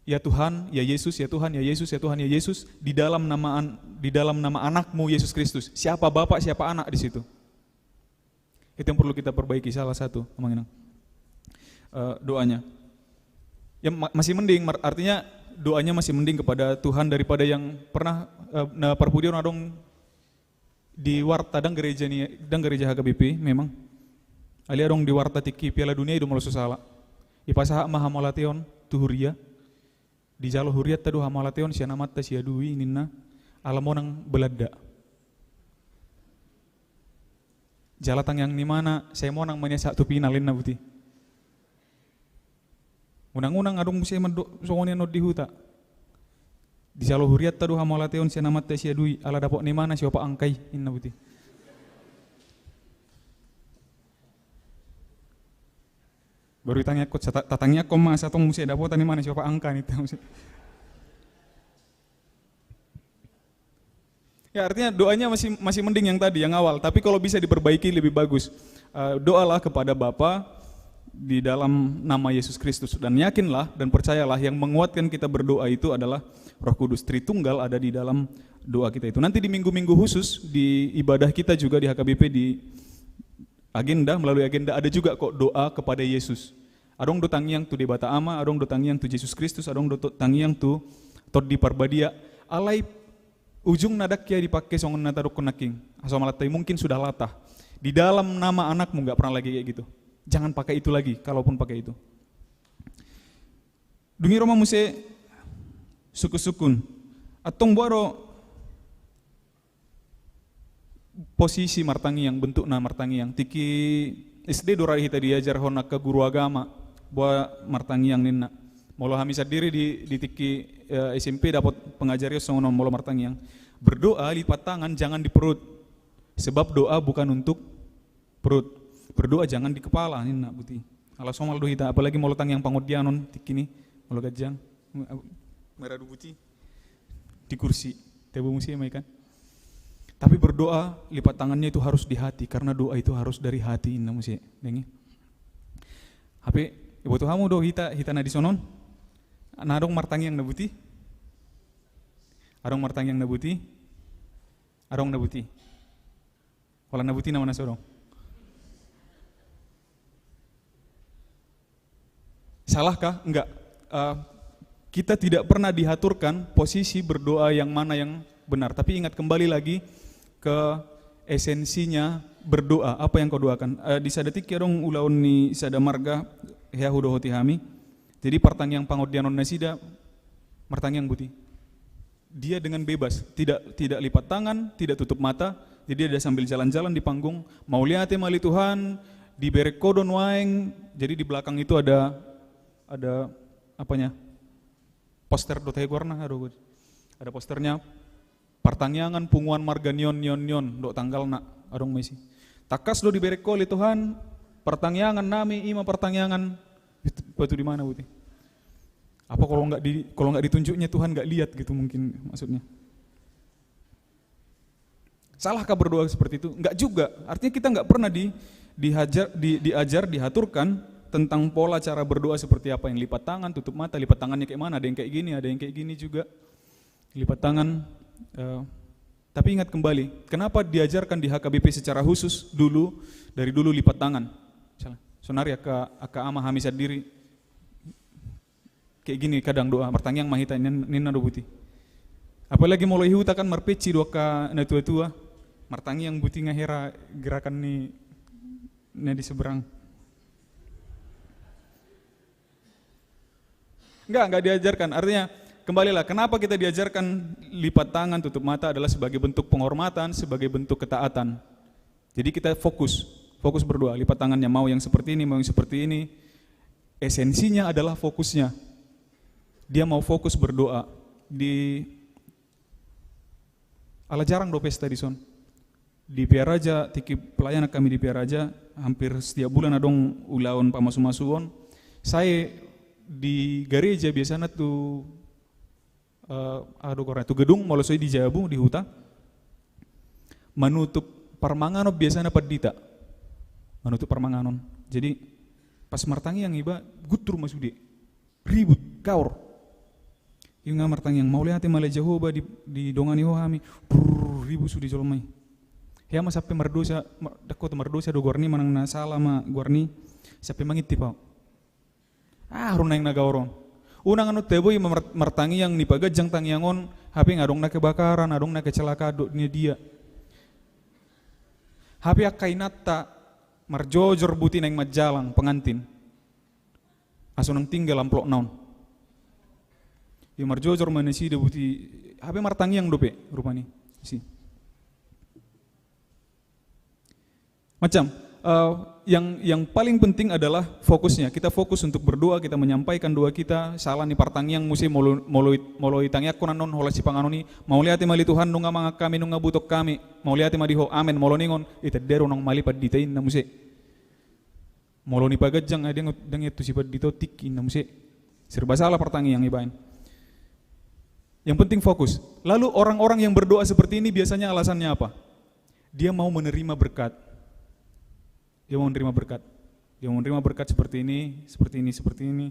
Ya Tuhan, ya Yesus, ya Tuhan, ya Yesus, ya Tuhan, ya Yesus, di dalam nama an-, di dalam nama anakmu Yesus Kristus. Siapa Bapa, siapa Anak di situ. Itu yang perlu kita perbaiki, salah satu, Amang Inang. Eh, doanya. Ya, ma-, masih mending, mar-, artinya doanya masih mending kepada Tuhan daripada yang pernah, eh, na parpudi on adong di warta, dang gereja ni, dang gereja H K B P memang. Alai adong di warta tingki Piala Dunia i do molo so sala. Ipasahat ma hamauliateon tu huria. Dijalo hurianta do hamauliateon sian Amanta Siadui ninna, ala monang Belanda. Jala tangiang ni imana, sai monang ma nian sahat tu final ninna buti. Unang-unang adong muse mandok songon i annon di huta. Dijalo hurianta do hamauliateon sian Amanta Siadui, ala dapot ni imana siopat angka i, ninna buti. Baru ditangiangkon, sa-, ta-, tatangiangkon ma asa tong muse dapotan ni imana siopat angka ninta muse. Ya, artinya doanya masih, masih mending yang tadi, yang awal. Tapi kalau bisa diperbaiki lebih bagus. Eh, doalah kepada Bapa di dalam nama Yesus Kristus. Dan yakinlah dan percayalah yang menguatkan kita berdoa itu adalah Roh Kudus. Tritunggal ada di dalam doa kita itu. Nanti di minggu-minggu khusus, di ibadah kita juga di H K B P di agenda, melalui agenda ada juga kok doa kepada Yesus. Adong do tangiang tu Debata Ama, adong do tangiang tu Jesus Kristus, adong do to-, tangiang tu Tondi Parbadia. Alai ujungna dang hea dipake songon na tadokkon nangkin. Asa malantai mungkin sudah latah. Di dalam nama anakmu nggak pernah lagi kayak gitu. Jangan pakai itu lagi, kalaupun pakai itu. Dung i ro ma muse sungkun-sungkun. Antong boha do posisi martangiang, bentukna martangiang. Tingki S D do ra hita diajarhon angka guru agama, boha martangiang ninna. Molo hami sandiri di, di tingki, eh, S M P dapot pengajarion songon on molo martangiang. Berdoa lipat tangan, jangan di perut. Sebab doa bukan untuk perut. Berdoa jangan di kepala ninna buti. Ala somal do hita, apalagi molo tangiang pangondianon tingki ni, molo ganjang. Maradu buti di kursi, tebo muse ma i kan. Tapi berdoa lipat tangannya itu harus di hati, karena doa itu harus dari hati, ninna muse. Deng i. Hape iboto hamu do hita, hita na dison on? Na adong martangiang na buti? Adong martangiang na buti? Adong na buti? Holan na buti nama na so adong. Salahkah? Enggak. Eh, kita tidak pernah diaturkan posisi berdoa yang mana yang benar. Tapi ingat kembali lagi ke esensinya berdoa. Apa yang kau doakan? Eh, di sada tingki adong ulaon ni sada marga, hea hudohoti hami. Jadi partangiang pangondianon nasida, martangiang buti. Dia dengan bebas, tidak, tidak lipat tangan, tidak tutup mata. Jadi dia sambil jalan-jalan di panggung, "Mauliate ma ale Tuhan, diberek Ho do nuaeng." Jadi di belakang itu ada, ada apanya? Poster do tahe goarna, aduh, ada posternya. Partangiangan punguan marga ni on, ni on, ni on, dohot tanggalna, adong ma isi. Tangkas do diberek Ho ale Tuhan, partangiangan nami, i ma partangiangan. Batu di mana buti? Apa kalau nggak di, kalau nggak ditunjuknya Tuhan nggak lihat gitu mungkin maksudnya. Salahkah berdoa seperti itu? Nggak juga. Artinya kita nggak pernah di, dihajar, di, diajar, diaturkan tentang pola cara berdoa seperti apa, yang lipat tangan, tutup mata, lipat tangannya kayak mana, ada yang kayak gini, ada yang kayak gini juga. Lipat tangan, eh, tapi ingat kembali, kenapa diajarkan di H K B P secara khusus dulu, dari dulu lipat tangan? Misalnya, saonari angka, angka ama hami sandiri, kayak gini kadang doa, martangiang ma hita, nin-, ninna do buti. Apalagi molo i huta kan marpeci do angka na tua-tua, martangiang buti nga hera gerakan ni na di seberang. Enggak, enggak diajarkan. Artinya, Kembalilah, kenapa kita diajarkan lipat tangan, tutup mata adalah sebagai bentuk penghormatan, sebagai bentuk ketaatan. Jadi kita fokus, fokus berdoa. Lipat tangannya, mau yang seperti ini, mau yang seperti ini. Esensinya adalah fokusnya. Dia mau fokus berdoa. Di Ala jarang do pesta dison. Di Pearaja, tingki pelayanan kami di Pearaja, hampir setiap bulan adong ulaon pamasumasuon. Sae di gareja biasana tu, eh, aha do goarna, tu gedung, molo so i di jabu, di huta. Manutup parmanganon biasana pandita. Manutup parmanganon. Jadi pas martangiang iba, guntur ma sude. Ribut, kaor. Ima martangiang, mauliate ma ale Jahowa, di, didongani Ho hami. Brrr, ribut sude jolma i. Hea ma sampe mardosa, mar-, dakkoto mardosa do goarni, manang na sala ma goarni, sampe mangintip au. Ah, ro naeng na gaor on. Unang annon tabo i mar-, martangiang ni paganjang tangiang on, hape nga adong na kebakaran, adong na kecelakaan, dohot na dia. Hape angka inanta marjojor buti naeng manjalang, pengantin. Aso nang tinggal amplopna on. Ia marjojor ma nasida buti, hape martangiang dope rupani. Si. Macam, eh, yang, yang paling penting adalah fokusnya. Kita fokus untuk berdoa, kita menyampaikan doa kita, sala ni partangiang muse molo, molo, molo itangiangkon annon holan sipanganon i, mauliate ma ale Tuhan, nunga mangan hami, nunga butong hami, mauliate ma di Ho, amen, molo ningon, i tanda do unang male pandita i, inna muse. Molo ni paganjang, ah, ndang, ndang ia tu si pandita on tingki, inna muse. Serba salah partangiang ibaen. Yang penting fokus. Lalu orang-orang yang berdoa seperti ini biasanya alasannya apa? Dia mau menerima berkat. Dia mau menerima berkat. Dia mau menerima berkat seperti ini, seperti ini, seperti ini.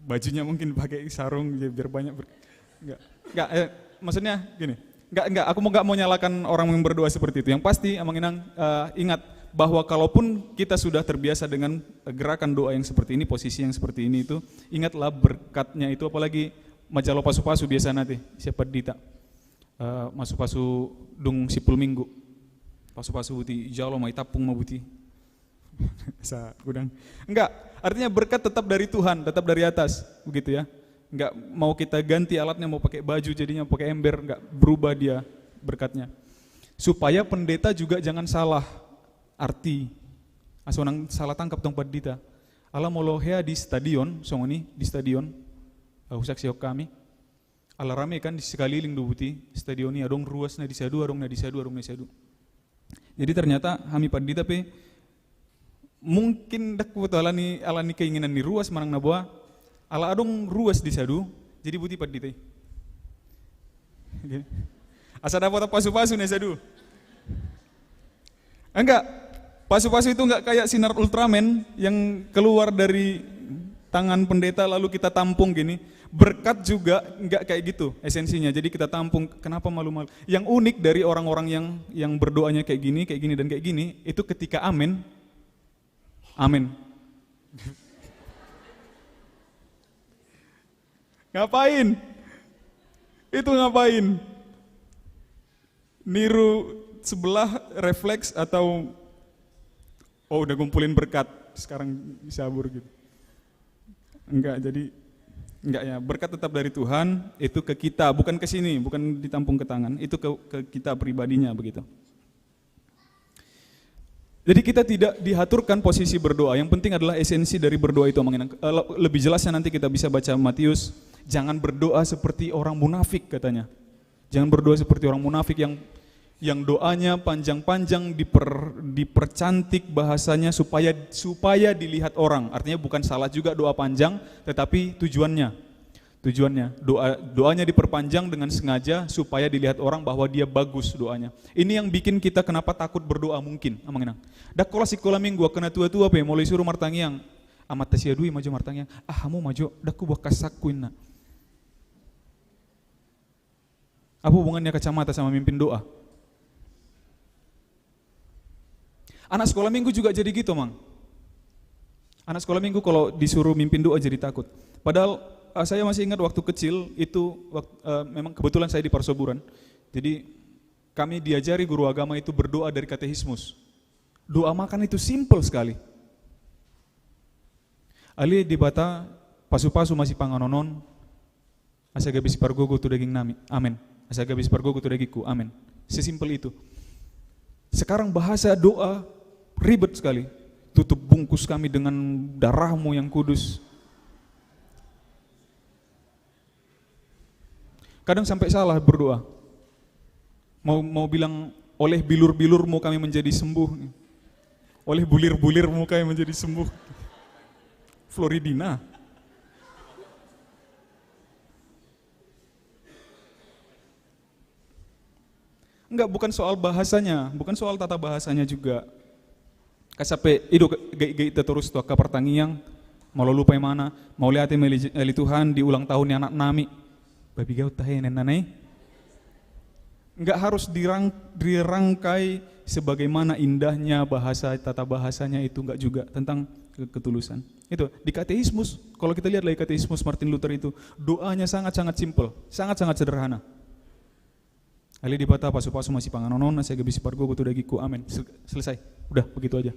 Bajunya mungkin pakai sarung, ya, biar banyak ber-, enggak. Enggak, eh, maksudnya gini. Enggak, enggak, aku mau, enggak mau nyalakan orang yang berdoa seperti itu. Yang pasti, Amang Inang, eh, ingat bahwa kalaupun kita sudah terbiasa dengan gerakan doa yang seperti ini, posisi yang seperti ini itu, ingatlah berkatnya itu, apalagi manjalo pasu-pasu biasa nanti, siapa dita. Eh, pasu-pasu dung simpul minggu. Pasu-pasu buti, jalo ma i, tampung ma buti. Sa, gudang. Enggak, artinya berkat tetap dari Tuhan, tetap dari atas, begitu ya. Enggak mau kita ganti alatnya, mau pakai baju jadinya, pakai ember, enggak berubah dia berkatnya. Supaya pendeta juga jangan salah arti. Aso nang salah tangkap tong pandita. Ala molo hea di stadion, songon i, di stadion, eh, husaksihon hami. Ala rame kan, di sekaliling do buti stadion i, adong ruas na di sadu, adong na di sadu, adong na di sadu. Jadi ternyata hami pandita pe mungkin ndang huboto ala ni, ala ni keinginan ni ruas manang na boha, ala adong ruas di sadu, jadi buti pandita i. Asa dapotan pasu-pasu na sadu. Enggak. Pasu-pasu itu enggak kayak sinar Ultraman yang keluar dari tangan pendeta lalu kita tampung gini. Berkat juga enggak kayak gitu esensinya. Jadi kita tampung, kenapa malu-malu? Yang unik dari orang-orang yang, yang berdoanya kayak gini, kayak gini, dan kayak gini, itu ketika amin, amin. Ngapain? Itu ngapain? Niru sebelah, refleks, atau, oh, udah ngumpulin berkat, sekarang bisa abur gitu. Enggak, jadi, enggak ya, berkat tetap dari Tuhan, itu ke kita, bukan ke sini, bukan ditampung ke tangan, itu ke, ke kita pribadinya begitu. Jadi kita tidak diaturkan posisi berdoa. Yang penting adalah esensi dari berdoa itu, Amang Inang. Eh, le-, lebih jelasnya nanti kita bisa baca Matius. Jangan berdoa seperti orang munafik, katanya. Jangan berdoa seperti orang munafik yang, yang doanya panjang-panjang, diper-, dipercantik bahasanya supaya, supaya dilihat orang. Artinya bukan salah juga doa panjang, tetapi tujuannya. Tujuannya, doa, doanya diperpanjang dengan sengaja supaya dilihat orang bahwa dia bagus doanya. Ini yang bikin kita kenapa takut berdoa mungkin, Amang Inang. Ndang holan sikola minggu, angka na tua-tua pe, molo isuru martangiang, amanta si Adui ma jo martangiang, ah, hamu ma jo, ndang huboan hasangku, inna. Apa hubungannya kacamata sama mimpin doa? Anak sekolah minggu juga jadi gitu, Mang. Anak sekolah minggu kalau disuruh mimpin doa jadi takut. Padahal, eh, saya masih ingat waktu kecil itu, wak-, eh, memang kebetulan saya di Parsoburan. Jadi, kami diajari guru agama itu berdoa dari katekismus. Doa makan itu simple sekali. Ale Debata, Pasu-pasu ma sipanganon on, asa gabe sipargogo tu daging nami. Amen. Asa gabe sipargogo tu dagingku. Amen. Sesimpel itu. Sekarang bahasa doa ribet sekali. Tutup bungkus kami dengan darahmu yang kudus. Kadang sampai salah berdoa. Mau, mau bilang, "Oleh bilur-bilurmu kami menjadi sembuh." Oleh bulir-bulirmu kami menjadi sembuh. Floridina. Enggak, bukan soal bahasanya, bukan soal tata bahasanya juga. Kasape ido gait-gait terus tu angka partangiang, molo lupa imana, "Mauliate ma ale Tuhan di ulang tahun ni anak nami." Babi gaut tahe nenna nai. Enggak harus dirang-, dirangkai sebagaimana indahnya bahasa, tata bahasanya itu, enggak juga, tentang ke-, ketulusan. Itu di katekismus, kalau kita lihat lagi katekismus Martin Luther itu, doanya sangat-sangat simpel, sangat-sangat sederhana. Ale Debata, pasu-pasu ma sipanganon on, asa gabe sipargogo tu dagingku. Amen. Sel-, selesai. Udah, begitu aja.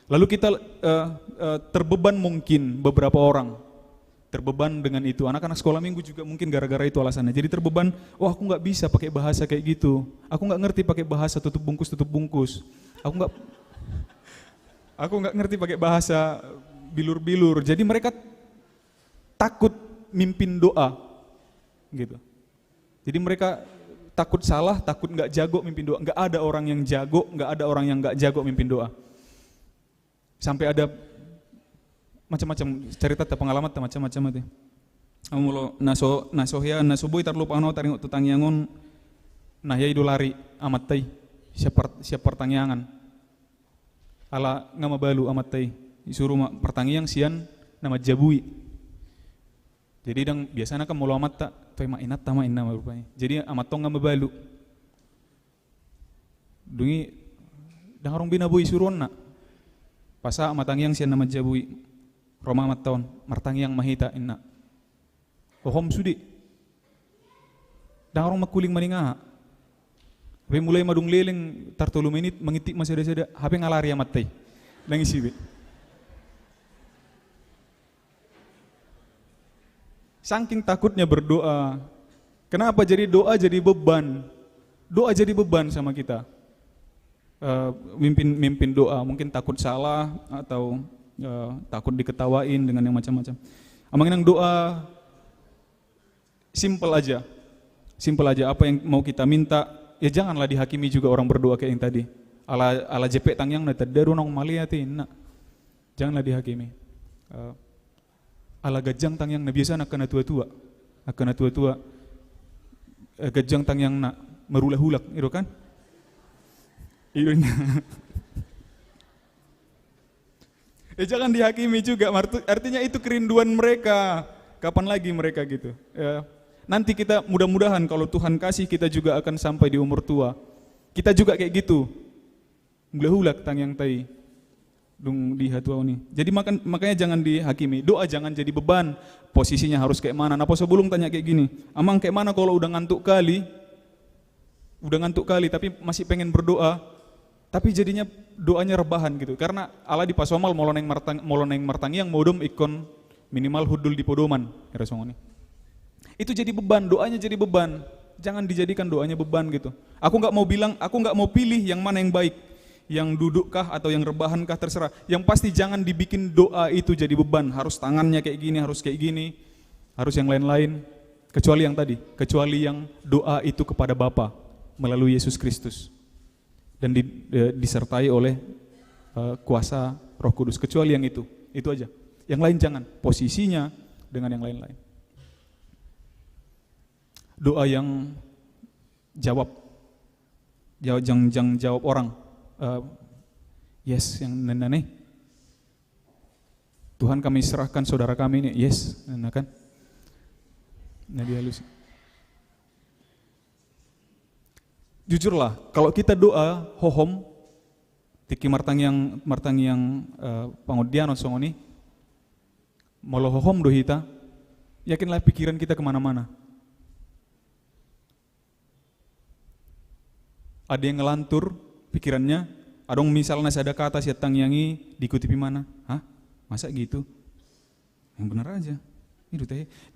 Lalu kita, eh, eh, terbeban mungkin beberapa orang. Terbeban dengan itu. Anak-anak sekolah minggu juga mungkin gara-gara itu alasannya. Jadi terbeban, "Oh, aku nggak bisa pakai bahasa kayak gitu. Aku nggak ngerti pakai bahasa tutup bungkus, tutup bungkus. Aku nggak, aku nggak ngerti pakai bahasa bilur-bilur." Jadi mereka takut mimpin doa. Gitu. Jadi mereka takut salah, takut nggak jago mimpin doa. Nggak ada orang yang jago, nggak ada orang yang nggak jago mimpin doa. Sampai ada macam-macam carita, pengalaman, macam-macam itu. Molo na so, na so hea, na so boi tarlupa on, taringot tu tangiang on, na hea i do lari amanta i siap par-, siap partangiangan. Ala nga mabalu amanta i, disuru ma partangiang sian na manjabui. Jadi ndang, biasana kan molo amanta, "Toe ma inanta ma," ninna ma rupani. Jadi amanta on nga mabalu. Dung i ndang adong be na boi suruonna. Pasahat ma tangiang sian na manjabui. Ro ma amanta on, "Martangiang ma hita," ninna. Hohom sude. Ndang adong mangkuling maningaha. Hape mulai ma dung leleng tar tolu menit, mangintik ma sada-sada, hape nga lari amanta i. Ndang isi be. Saking takutnya berdoa. Kenapa jadi doa jadi beban? Doa jadi beban sama kita. Eh, mimpin, mimpin doa, mungkin takut salah atau, eh, takut diketawain dengan yang macam-macam. Amang inang, doa simple aja. Simple aja, apa yang mau kita minta, ya janganlah dihakimi juga orang berdoa kayak yang tadi. Ala, ala jepek tangiangna, "Tanda do naung mauliate," ninna. Janganlah dihakimi. Eh, ala ganjang tangiangna, biasana angka na tua-tua. Angka na tua-tua, eh, ganjang tangiangna, marulak-ulak, i do kan? I do ninna. Eh, jangan dihakimi juga, martu-, artinya itu kerinduan mereka. Kapan lagi mereka gitu? Ya. Nanti kita, mudah-mudahan kalau Tuhan kasih, kita juga akan sampai di umur tua. Kita juga kayak gitu. Mulak-ulak tangiangta i dung di hatuaon i. Jadi makan, makanya jangan dihakimi. Doa jangan jadi beban. Posisinya harus kayak mana? Naposobulung tanya kayak gini, "Amang, kayak mana kalau udah ngantuk kali, udah ngantuk kali, tapi masih pengen berdoa, tapi jadinya doanya rebahan gitu?" Karena ala dipasomal, molo naeng martang-, molo naeng martangiang modom ingkon minimal hundul di podoman, kira songon i. Itu jadi beban, doanya jadi beban. Jangan dijadikan doanya beban gitu. Aku nggak mau bilang, aku nggak mau pilih yang mana yang baik. Yang duduk kah atau yang rebahan kah, terserah. Yang pasti jangan dibikin doa itu jadi beban. Harus tangannya kayak gini, harus kayak gini, harus yang lain-lain. Kecuali yang tadi, kecuali yang doa itu kepada Bapa melalui Yesus Kristus dan di-, eh, disertai oleh, eh, kuasa Roh Kudus. Kecuali yang itu, itu aja. Yang lain jangan. Posisinya dengan yang lain-lain. Doa yang jawab, jawab, jang, jang jawab orang. Eh, yes, yang nana nih. "Tuhan, kami serahkan saudara kami ini." Yes, nana kan. Nah, dia halus. Jujurlah, kalau kita doa hohom, tingki martangiang, martangiang, eh, pangondianon songon i, molo hohom do hita, yakinlah pikiran kita kemana-mana. Ada yang ngelantur pikirannya, adong misalna sada kata sian tangiang i, diikuti imana, "Hah? Masa gitu?" Yang benar aja.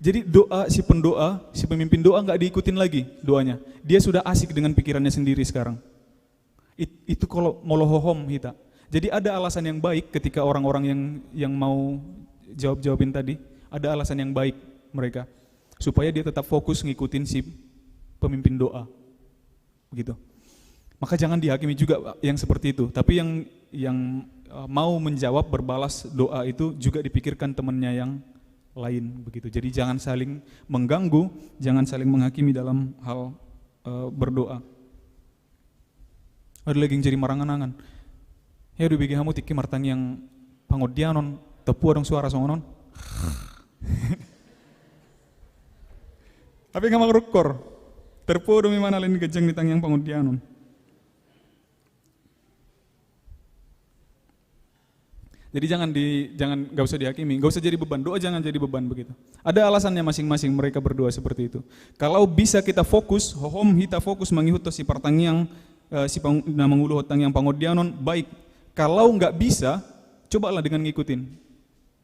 Jadi doa si pendoa, si pemimpin doa nggak diikutin lagi doanya. Dia sudah asik dengan pikirannya sendiri sekarang. Itu kalau molo hohom hita. Jadi ada alasan yang baik ketika orang-orang yang yang mau jawab-jawabin tadi, ada alasan yang baik mereka supaya dia tetap fokus ngikutin si pemimpin doa. Begitu. Maka jangan dihakimi juga yang seperti itu. Tapi yang yang uh, mau menjawab, berbalas doa itu juga dipikirkan temannya yang lain begitu. Jadi jangan saling mengganggu, jangan saling menghakimi dalam hal uh, berdoa. Ada lagi yang jadi marangan-angan. Ya udah bagi kamu tiki martang yang pangondianon, tepu dong suara songonon. Tapi nggak mangrukor. Terpodo memang lain kejang di tangiang pangondianon. Jadi jangan di jangan nggak usah dihakimi, nggak usah jadi beban. Doa jangan jadi beban begitu. Ada alasannya masing-masing mereka berdua seperti itu. Kalau bisa kita fokus, hohom hita fokus mangihut si partangiang eh, si pang, na manguluhon tangiang pangondianon baik. Kalau nggak bisa, cobalah dengan ngikutin.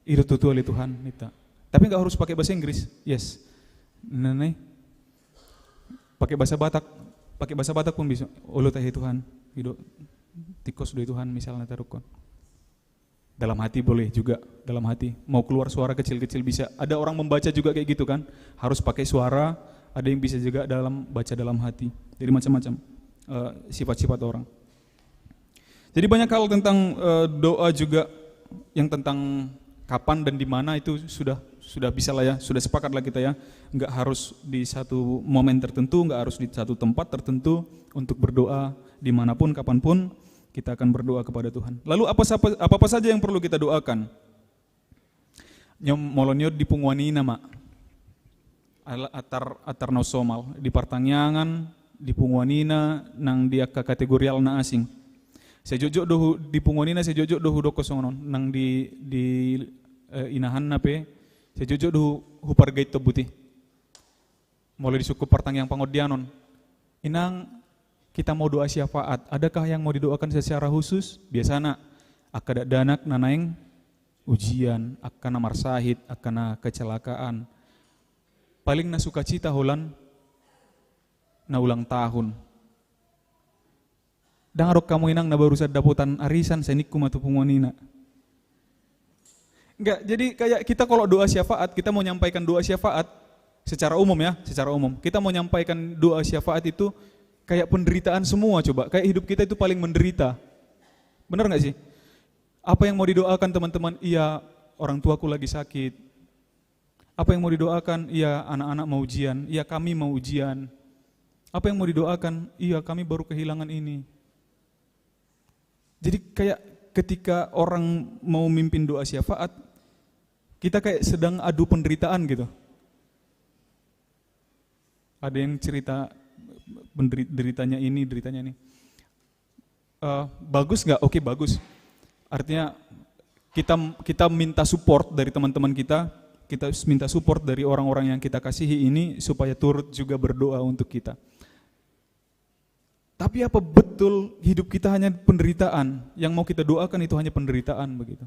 Ido tutu ale Tuhan, nita. Tapi nggak harus pakai bahasa Inggris. Yes. Nah, nih. Pakai bahasa Batak, pakai bahasa Batak pun bisa. Olo tahe Tuhan, ido tikos do Tuhan misalnya taruhkon. Dalam hati boleh juga, dalam hati. Mau keluar suara kecil-kecil bisa. Ada orang membaca juga kayak gitu kan. Harus pakai suara, ada yang bisa juga dalam baca dalam hati. Jadi macam-macam uh, sifat-sifat orang. Jadi banyak hal tentang uh, doa juga yang tentang kapan dan di mana itu sudah sudah bisa lah ya, sudah sepakat lah kita ya. Nggak harus di satu momen tertentu, nggak harus di satu tempat tertentu untuk berdoa dimanapun, kapanpun kita akan berdoa kepada Tuhan. Lalu apa apa saja yang perlu kita doakan? Nyom molo nion di punguan ina ma. Atar atar na somal di partangiangan di punguan ina nang di angka kategorial na asing. Sejojok dohu di punguan ina sejojok dohu dokko songonon nang di di eh, inahan na pe sejojok dohu hupargait tobuti. Molo disungkun partangiang pangondianon. Inang kita mau doa syafaat, adakah yang mau didoakan secara khusus? Biasana angka dakdanak na naeng ujian, angka na marsahit, angka na kecelakaan. Paling na sukacita holan na ulang tahun. Dang adong kamu inang na barusan dapotan arisan, sai ningku ma tu punguan ina. Enggak, jadi kayak kita kalau doa syafaat, kita mau nyampaikan doa syafaat secara umum ya, secara umum. Kita mau nyampaikan doa syafaat itu kayak penderitaan semua coba, kayak hidup kita itu paling menderita. Benar nggak sih? Apa yang mau didoakan teman-teman? Iya, orang tuaku lagi sakit. Apa yang mau didoakan? Iya, anak-anak mau ujian. Iya, kami mau ujian. Apa yang mau didoakan? Iya, kami baru kehilangan ini. Jadi kayak ketika orang mau mimpin doa syafaat, kita kayak sedang adu penderitaan gitu. Ada yang cerita penderitanya ini, deritanya ini. Uh, bagus nggak? Oke, bagus. Artinya kita kita minta support dari teman-teman kita, kita minta support dari orang-orang yang kita kasihi ini supaya turut juga berdoa untuk kita. Tapi apa betul hidup kita hanya penderitaan? Yang mau kita doakan itu hanya penderitaan begitu.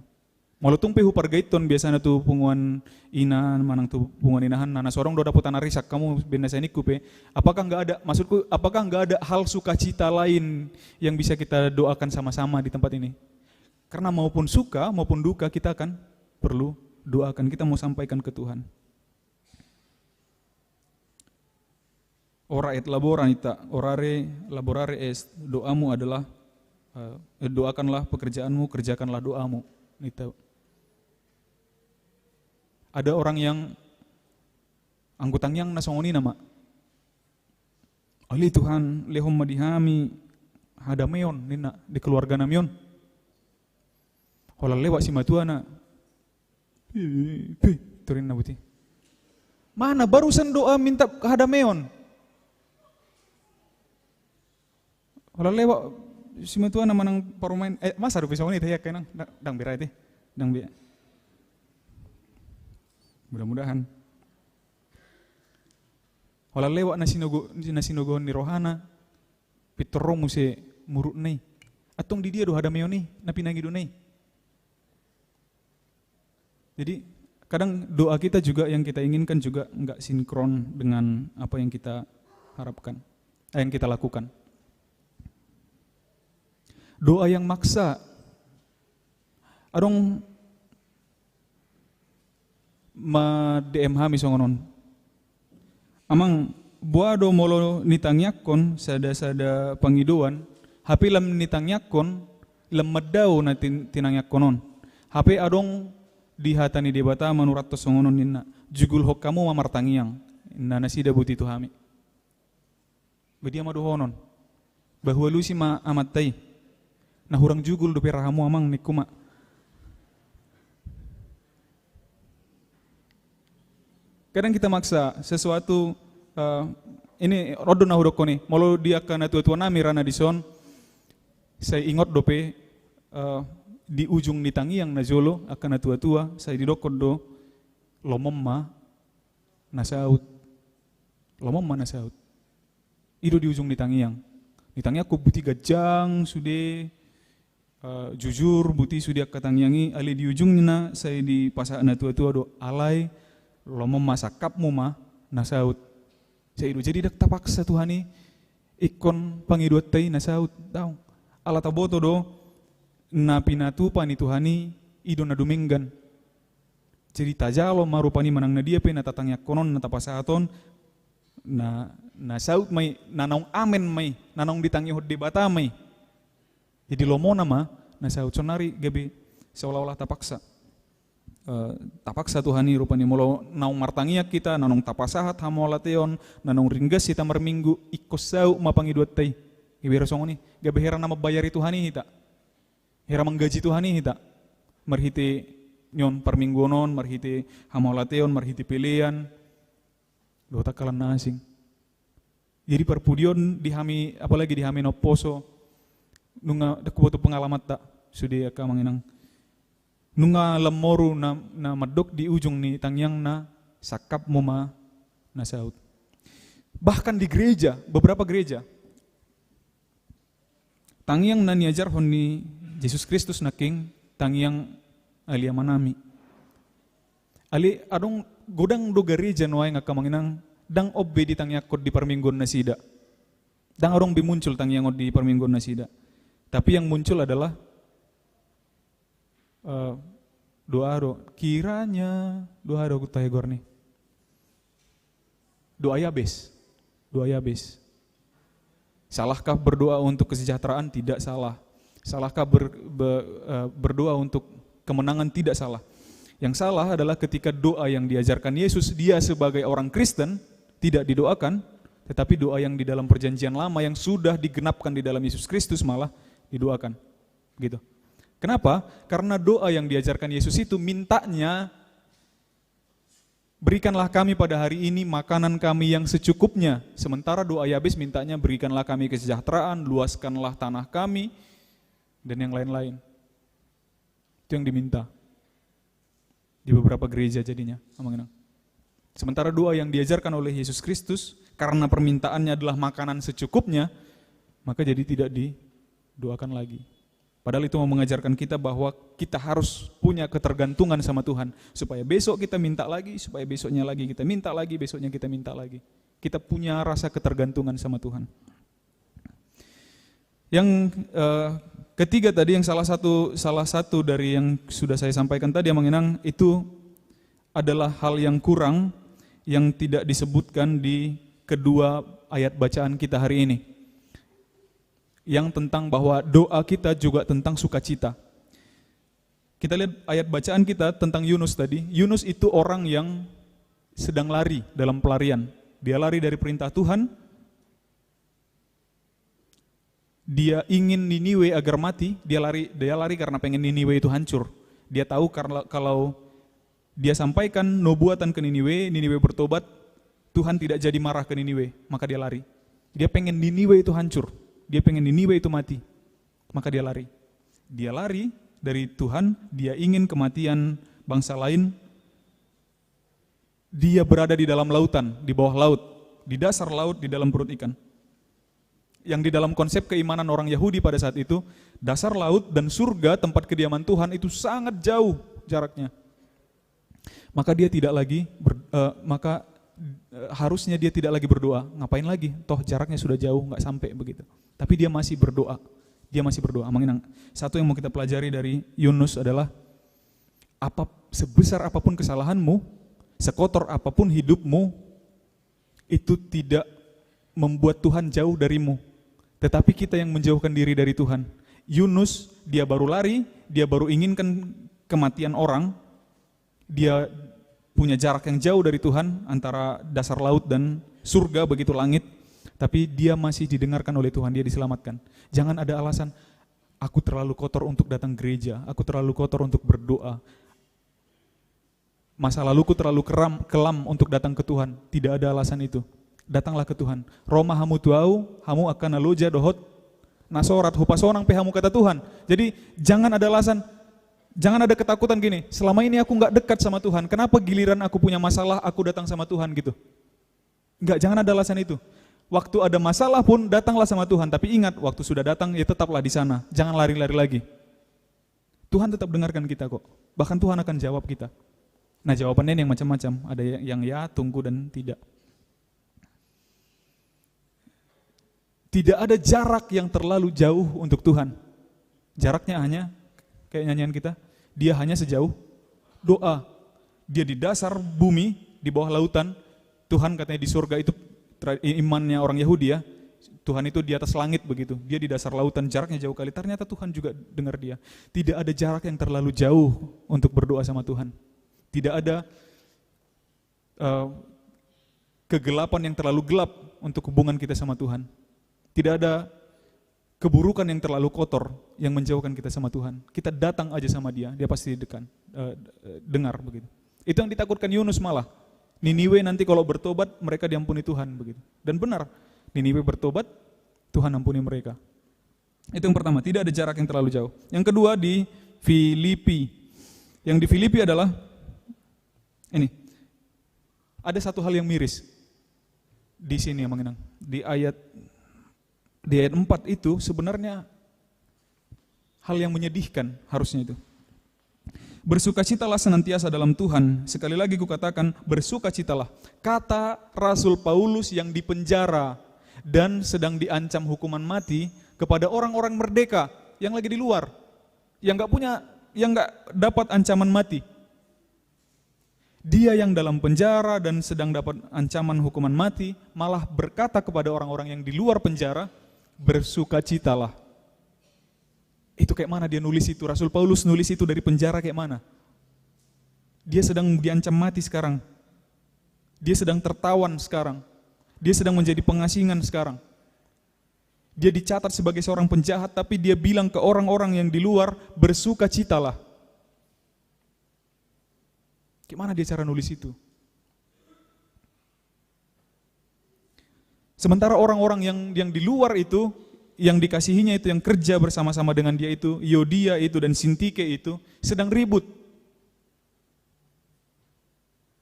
Molo tung pe hupargaithon biasana tu punguan ina manang tu punguan inahan na sorong do dapotan arisan, kamu bennasa ningku pe. Apakah nggak ada, maksudku, apakah nggak ada hal sukacita lain yang bisa kita doakan sama-sama di tempat ini? Karena maupun suka maupun duka kita akan perlu doakan, kita mau sampaikan ke Tuhan. Ora et labora, ninta, orare laborare est, doamu adalah uh, doakanlah pekerjaanmu, kerjakanlah doamu, ninta. Ada orang yang anggo tangiangna songon i nama. Ale Tuhan, lehon ma di hami hadameon ninna di keluarga nami on. Holan lewat simatuana. Pi, pi, turinna buti. Mana barusan doa minta hadameon. Holan lewat simatuana manang parumaen, eh, masa dope songon i tahiak kenang, dang bira ite, dang bira. Mudah-mudahan. Holan lewat na sinogo na sinogohon ni rohana. Pintor ro muse murutna i. Antong di dia do hadameon i na pinangido na i. Jadi Kadang doa kita juga yang kita inginkan juga nggak sinkron dengan apa yang kita harapkan, eh, yang kita lakukan. Doa yang maksa. Adong ma-D M hami songon on. Amang, boha do molo nitangiangkon sada-sada pangidoan, hape lam nitangiangkon, lam mandao na tin-, tinangiangkon on. Hape adong di hata ni Debata manurat songon on ninna, jugulhon hamu ma martangiang, ninna nasida boti tu hami. Ba dia ma dohonon? Ba hualusi ma amanta i. Na hurang jugul dope ra hamu, Amang, ningku ma. Kadang kita maksa sesuatu, eh, ini ro do na hudokkon i, molo di angka natua-tua nami ra na dison, sai ingot dope, eh, di ujung ni tangiang na jolo angka natua-tua, sai didokkon do, lomo ma na saut. Lomo ma na saut. I do di ujung ni tangiang. Nitangiangkon boti ganjang sude, eh, jujur, boti sude angka tangiang i, alai di ujungna sai dipasahat natua-tua do, alai lomo ma, sangkapmu ma na saut. Sai i do, jadi ndang tapaksa Tuhan i ingkon pangidoanta i na saut, daong. Ala taboto do na pinatupa ni Tuhan i, i do na dumenggan. Jadi tajalo ma rupani manang na dia pe na tatangiangkon on, na tapasahat on, na, na saut ma i, na naung amen ma i, na naung ditangihon Debata ma i. Jadi lomona ma na saut. Sonari gabe seolah-olah tapaksa. Eh, tapaksa Tuhan i rupani, molo naung martangiang hita, na naung tapasahat hamauliateon, na naung ringgas hita marminggu, ingkon saut ma pangidoanta i. Gabe hera songon i, gabe hera na mambayari Tuhan i hita. Hera manggaji Tuhan i hita. Marhite nion parmingguon on, marhite hamauliateon, marhite pelean. Dohot angka na asing. Jadi parpudi on di hami, apalagi di hami na umposo, nunga, ndang huboto pengalamanta sude angka amang inang. Nunga lam moru na, na mandok di ujung ni tangiangna, sangkapmu ma na saut. Bahkan di gereja, beberapa gereja, tangiang na niajarhon ni Jesus Kristus nangkin tangiang ali ama nami. Alai adong, godang do gareja nuaeng angka amang inang, ndang on be ditangiangkon di parmingguon nasida. Ndang adong be muncul tangiang on di parmingguon nasida. Tapi yang muncul adalah, eh, doa do, kiranya, doa do, huta hegor ni. Doa Yabes. Doa Yabes. Salahkah berdoa untuk kesejahteraan? Tidak salah. Salahkah ber-, be-, eh, berdoa untuk kemenangan? Tidak salah. Yang salah adalah ketika doa yang diajarkan Yesus, dia sebagai orang Kristen, tidak didoakan, tetapi doa yang di dalam Perjanjian Lama yang sudah digenapkan di dalam Yesus Kristus malah didoakan. Gitu. Kenapa? Karena doa yang diajarkan Yesus itu mintanya, "Berikanlah kami pada hari ini makanan kami yang secukupnya." Sementara doa Yabes mintanya, "Berikanlah kami kesejahteraan, luaskanlah tanah kami," dan yang lain-lain. Itu yang diminta di beberapa gereja jadinya, amang inang. Sementara doa yang diajarkan oleh Yesus Kristus, karena permintaannya adalah makanan secukupnya, maka jadi tidak didoakan lagi. Padahal itu mau mengajarkan kita bahwa kita harus punya ketergantungan sama Tuhan. Supaya besok kita minta lagi, supaya besoknya lagi kita minta lagi, besoknya kita minta lagi. Kita punya rasa ketergantungan sama Tuhan. Yang, eh, ketiga tadi, yang salah satu, salah satu dari yang sudah saya sampaikan tadi, amang inang, itu adalah hal yang kurang yang tidak disebutkan di kedua ayat bacaan kita hari ini. Yang tentang bahwa doa kita juga tentang sukacita. Kita lihat ayat bacaan kita tentang Yunus tadi. Yunus itu orang yang sedang lari dalam pelarian. Dia lari dari perintah Tuhan. Dia ingin Niniwe agar mati. Dia lari, dia lari karena pengen Niniwe itu hancur. Dia tahu karena kalau dia sampaikan nubuatan ke Niniwe, Niniwe bertobat, Tuhan tidak jadi marah ke Niniwe, maka dia lari. Dia pengen Niniwe itu hancur. Dia pengen Niniwe itu mati. Maka dia lari. Dia lari dari Tuhan, dia ingin kematian bangsa lain. Dia berada di dalam lautan, di bawah laut, di dasar laut, di dalam perut ikan. Yang di dalam konsep keimanan orang Yahudi pada saat itu, dasar laut dan surga, tempat kediaman Tuhan, itu sangat jauh jaraknya. Maka dia tidak lagi ber- eh, maka eh, harusnya dia tidak lagi berdoa. Ngapain lagi? Toh jaraknya sudah jauh, nggak sampai begitu. Tapi dia masih berdoa. Dia masih berdoa. Amang Inang, satu yang mau kita pelajari dari Yunus adalah apa, sebesar apapun kesalahanmu, sekotor apapun hidupmu, itu tidak membuat Tuhan jauh darimu. Tetapi kita yang menjauhkan diri dari Tuhan. Yunus, dia baru lari, dia baru inginkan kematian orang, dia punya jarak yang jauh dari Tuhan, antara dasar laut dan surga, begitu langit, tapi dia masih didengarkan oleh Tuhan, dia diselamatkan. Jangan ada alasan, "Aku terlalu kotor untuk datang gereja, aku terlalu kotor untuk berdoa. Masa laluku terlalu keram, kelam untuk datang ke Tuhan." Tidak ada alasan itu. Datanglah ke Tuhan. Ro ma hamu tu Ahu, hamu angka na loja dohot na sorat, hupasonang pe hamu, kata Tuhan. Jadi, jangan ada alasan, jangan ada ketakutan gini, "Selama ini aku nggak dekat sama Tuhan, kenapa giliran aku punya masalah, aku datang sama Tuhan?" gitu. Nggak, jangan ada alasan itu. Waktu ada masalah pun datanglah sama Tuhan, tapi ingat, waktu sudah datang, ya tetaplah di sana, jangan lari-lari lagi. Tuhan tetap dengarkan kita kok. Bahkan Tuhan akan jawab kita. Nah, jawabannya ini yang macam-macam. Ada yang ya, tunggu, dan tidak. Tidak ada jarak yang terlalu jauh untuk Tuhan. Jaraknya hanya kayak nyanyian kita, dia hanya sejauh doa. Dia di dasar bumi, di bawah lautan. Tuhan katanya di surga itu, tra- i- imannya orang Yahudi ya. Tuhan itu di atas langit begitu. Dia di dasar lautan, jaraknya jauh kali. Ternyata Tuhan juga dengar dia. Tidak ada jarak yang terlalu jauh untuk berdoa sama Tuhan. Tidak ada eh, kegelapan yang terlalu gelap untuk hubungan kita sama Tuhan. Tidak ada keburukan yang terlalu kotor yang menjauhkan kita sama Tuhan. Kita datang aja sama Dia, Dia pasti dekan, eh, dengar begitu. Itu yang ditakutkan Yunus malah. Niniwe nanti kalau bertobat, mereka diampuni Tuhan begitu. Dan benar, Niniwe bertobat, Tuhan ampuni mereka. Itu yang pertama, tidak ada jarak yang terlalu jauh. Yang kedua, di Filipi. Yang di Filipi adalah ini. Ada satu hal yang miris di sini, Amang Inang. Di ayat, di ayat empat itu sebenarnya hal yang menyedihkan harusnya itu. "Bersukacitalah senantiasa dalam Tuhan." Sekali lagi kukatakan, bersukacitalah. Kata Rasul Paulus yang dipenjara dan sedang diancam hukuman mati kepada orang-orang merdeka yang lagi di luar, yang nggak punya, yang nggak dapat ancaman mati. Dia yang dalam penjara dan sedang dapat ancaman hukuman mati malah berkata kepada orang-orang yang di luar penjara, "Bersukacitalah." Itu kayak mana dia nulis itu? Rasul Paulus nulis itu dari penjara kayak mana? Dia sedang diancam mati sekarang. Dia sedang tertawan sekarang. Dia sedang menjadi pengasingan sekarang. Dia dicatat sebagai seorang penjahat, tapi dia bilang ke orang-orang yang di luar, "Bersukacitalah." Gimana dia cara nulis itu? Sementara orang-orang yang, yang di luar itu, yang dikasihinya itu, yang kerja bersama-sama dengan dia itu, Yodia itu dan Sintike itu, sedang ribut.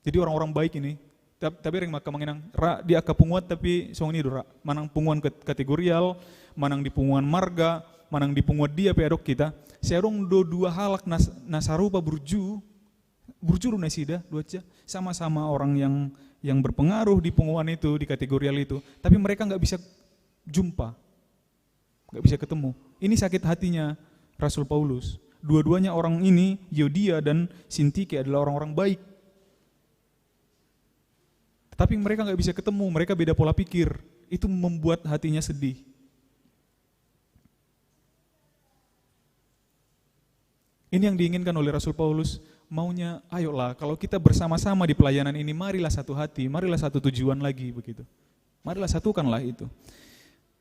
Jadi orang-orang baik ini, tap-, tapi ring maka manginang, ra, di angka punguan tapi songon i do ra, manang punguan kat-, kategorial, manang di punguan marga, manang di punguan dia pe adong hita, sai adong do dua halak nas-, na sarupa burju, burju do nasida, dua aja, sama-sama orang yang, yang berpengaruh di punguan itu, di kategorial itu, tapi mereka nggak bisa jumpa. Nggak bisa ketemu. Ini sakit hatinya Rasul Paulus. Dua-duanya orang ini, Yodia dan Sintike, adalah orang-orang baik. Tetapi mereka nggak bisa ketemu, mereka beda pola pikir. Itu membuat hatinya sedih. Ini yang diinginkan oleh Rasul Paulus, maunya, ayolah, kalau kita bersama-sama di pelayanan ini, marilah satu hati, marilah satu tujuan lagi, begitu. Marilah satukanlah itu.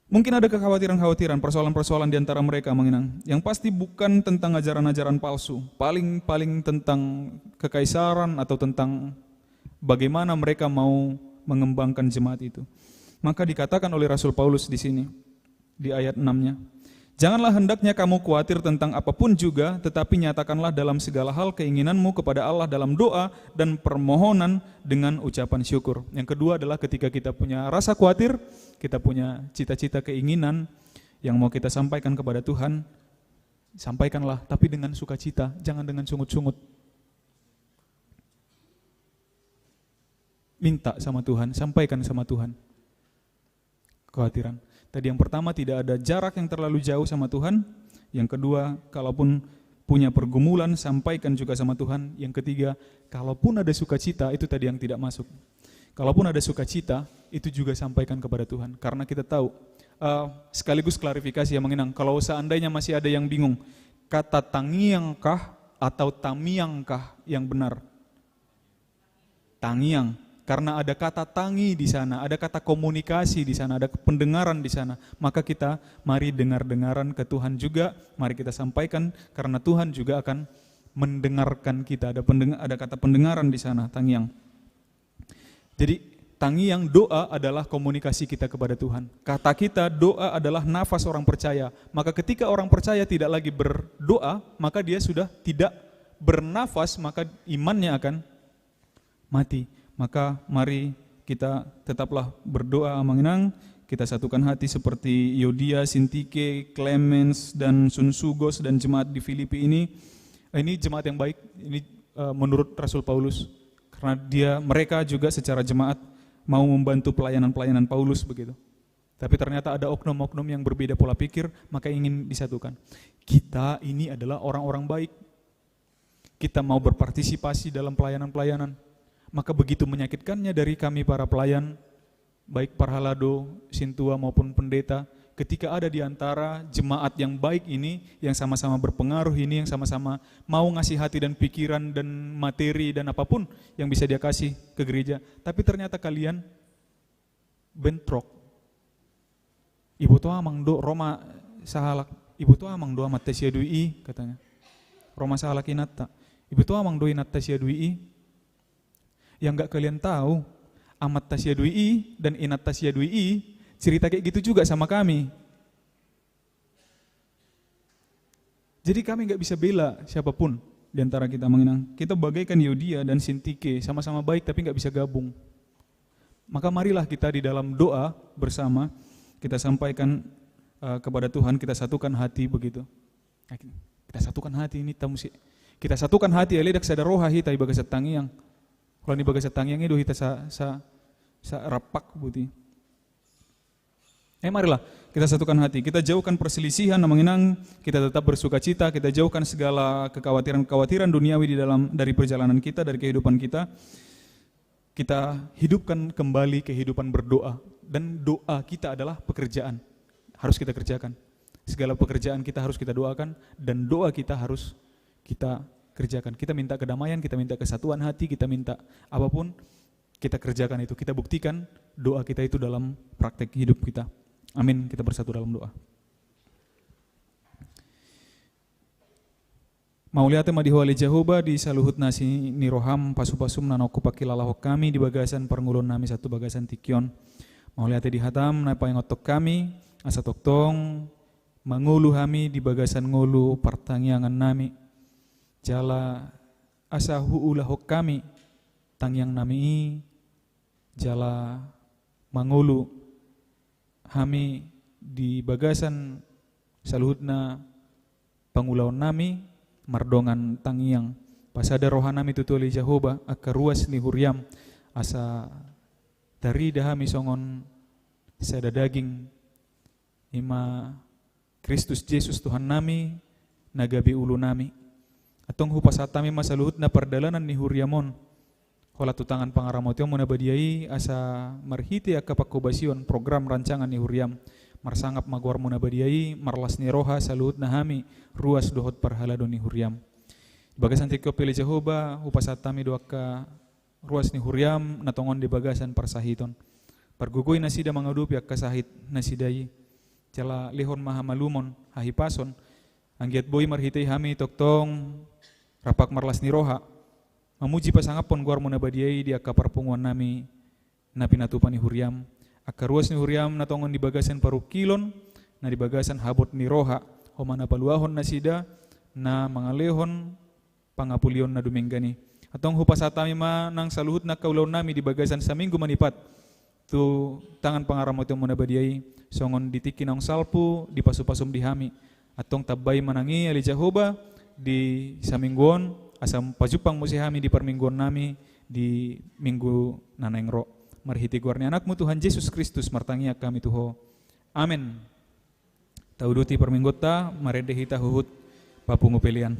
Mungkin ada kekhawatiran-khawatiran, persoalan-persoalan di antara mereka, Amang Inang. Yang pasti bukan tentang ajaran-ajaran palsu, paling-paling tentang kekaisaran atau tentang bagaimana mereka mau mengembangkan jemaat itu. Maka dikatakan oleh Rasul Paulus di sini, di ayat enam-nya, "Janganlah hendaknya kamu khawatir tentang apapun juga, tetapi nyatakanlah dalam segala hal keinginanmu kepada Allah dalam doa dan permohonan dengan ucapan syukur." Yang kedua adalah ketika kita punya rasa khawatir, kita punya cita-cita, keinginan yang mau kita sampaikan kepada Tuhan, sampaikanlah, tapi dengan sukacita, jangan dengan sungut-sungut. minta sama Tuhan, sampaikan sama Tuhan kekhawatiran. Tadi yang pertama, tidak ada jarak yang terlalu jauh sama Tuhan. Yang kedua, kalaupun punya pergumulan, sampaikan juga sama Tuhan. Yang ketiga, kalaupun ada sukacita, itu tadi yang tidak masuk. Kalaupun ada sukacita, itu juga sampaikan kepada Tuhan. Karena kita tahu, eh, sekaligus klarifikasi ya, Amang Inang, kalau seandainya masih ada yang bingung, kata tangiangkah atau tamiangkah yang benar? Tangiang. Karena ada kata tangi di sana, ada kata komunikasi di sana, ada pendengaran di sana. Maka kita mari dengar-dengaran ke Tuhan juga, mari kita sampaikan, karena Tuhan juga akan mendengarkan kita. Ada pendeng-, ada kata pendengaran di sana, tangiang. Jadi, tangiang, doa adalah komunikasi kita kepada Tuhan. Kata kita, doa adalah nafas orang percaya. Maka ketika orang percaya tidak lagi berdoa, maka dia sudah tidak bernafas, maka imannya akan mati. Maka mari kita tetaplah berdoa, Amang Inang. Kita satukan hati seperti Yodia, Sintike, Clemens, dan Sunsugos, dan jemaat di Filipi ini. Eh, ini jemaat yang baik. Ini, eh, menurut Rasul Paulus. Karena dia, mereka juga secara jemaat mau membantu pelayanan-pelayanan Paulus begitu. Tapi ternyata ada oknum-oknum yang berbeda pola pikir, maka ingin disatukan. Kita ini adalah orang-orang baik. Kita mau berpartisipasi dalam pelayanan-pelayanan. Maka begitu menyakitkannya dari kami para pelayan, baik parhalado, sintua maupun pendeta, ketika ada di antara jemaat yang baik ini, yang sama-sama berpengaruh ini, yang sama-sama mau ngasih hati dan pikiran dan materi dan apapun yang bisa dia kasih ke gereja, tapi ternyata kalian bentrok. Iboto amang do, ro ma sahalak. Iboto amang do amanta si Adui i, katanya. Ro ma sahalak inanta. Iboto amang do inanta si Adui i. Yang nggak kalian tahu, amanta si Adui i dan inanta si Adui i cerita kayak gitu juga sama kami. Jadi kami nggak bisa bela siapapun di antara kita, Amang Inang. Kita bagaikan Yodia dan Sintike, sama-sama baik tapi nggak bisa gabung. Maka marilah kita di dalam doa bersama, kita sampaikan, eh, kepada Tuhan, kita satukan hati begitu. Nah, kita satukan hati ini, tamu si-, kita satukan hati, ale, dak sada roha hita di bagasan tangiang. Kalau di bagasan tangiang itu hita sa, sa, sa rapak buti. Eh, marilah kita satukan hati. Kita jauhkan perselisihan, Amang Inang. Kita tetap bersukacita. Kita jauhkan segala kekhawatiran-kekhawatiran duniawi di dalam, dari perjalanan kita, dari kehidupan kita. Kita hidupkan kembali kehidupan berdoa. Dan doa kita adalah pekerjaan. Harus kita kerjakan. Segala pekerjaan kita harus kita doakan. Dan doa kita harus kita kerjakan. Kita minta kedamaian, kita minta kesatuan hati, kita minta apapun. Kita kerjakan itu, kita buktikan doa kita itu dalam praktek hidup kita. Amin. Kita bersatu dalam doa. Mauliate ma di Ho ale Jahowa di saluhut na asi ni roham, pasupasum na naung hupakilalahon hami di bagasan parngoluon nami sahat tu bagasan tingki on. Mauliate di hatam na paingothon hami, asa tongtong mangolu hami di bagasan ngolu partangiangan nami. Jala asa huulahon hami tangiang nami i, jala mangolu hami di bagasan saluhutna pangulaon nami mardongan tangiang. Pasada roha nami tutu ale Jahowa, angka ruas ni huriam, asa tarida hami songon sada daging, i ma Kristus Jesus Tuhan nami, na gabe ulu nami. Antong hupasahat hami ma saluhutna pardalanan ni huriam on, holan tu tangan pangaramotionmu na badia i, asa marhite angka panghobasion program rancangan ni huriam, marsangap ma goarmu na badia i, marlas ni roha saluhutna hami, ruas dohot parhalado ni huriam. Bagasan tingki on pe ale Jahowa, hupasahat hami do angka ruas ni huriam na tongon di bagasan parsahiton. Pargogoi nasida mangadopi angka sahit nasida i. Jala lehon ma hamalumon, hahipason, anggiat boi marhite i hami tongtong rap marlas ni roha mamuji pasangaphon goarmu na badia i di angka parpunguan nami na pinatupa ni huriam. Angka ruas ni huriam na tongon di bagasan parungkilon, na di bagasan habot ni roha, ho ma na paluahon nasida na mangalehon pangapulion na dumenggan i. Antong hupasahat hami ma nang saluhutna angka ulaon nami di bagasan saminggu manipat tu tangan pangaramotionmu na badia i, songon di tingki naung salpu dipasupasum di hami. Antong tambai ma nang i ale Jahowa di saminggu on, asa pajumpang muse hami di parmingguon nami di minggu na naeng ro. Marhite goar ni Anakmu Tuhan Jesus Kristus martangiang hami tu Ho. Amen. Tauduti parmingguonta, marende hita huhut papungu pelean.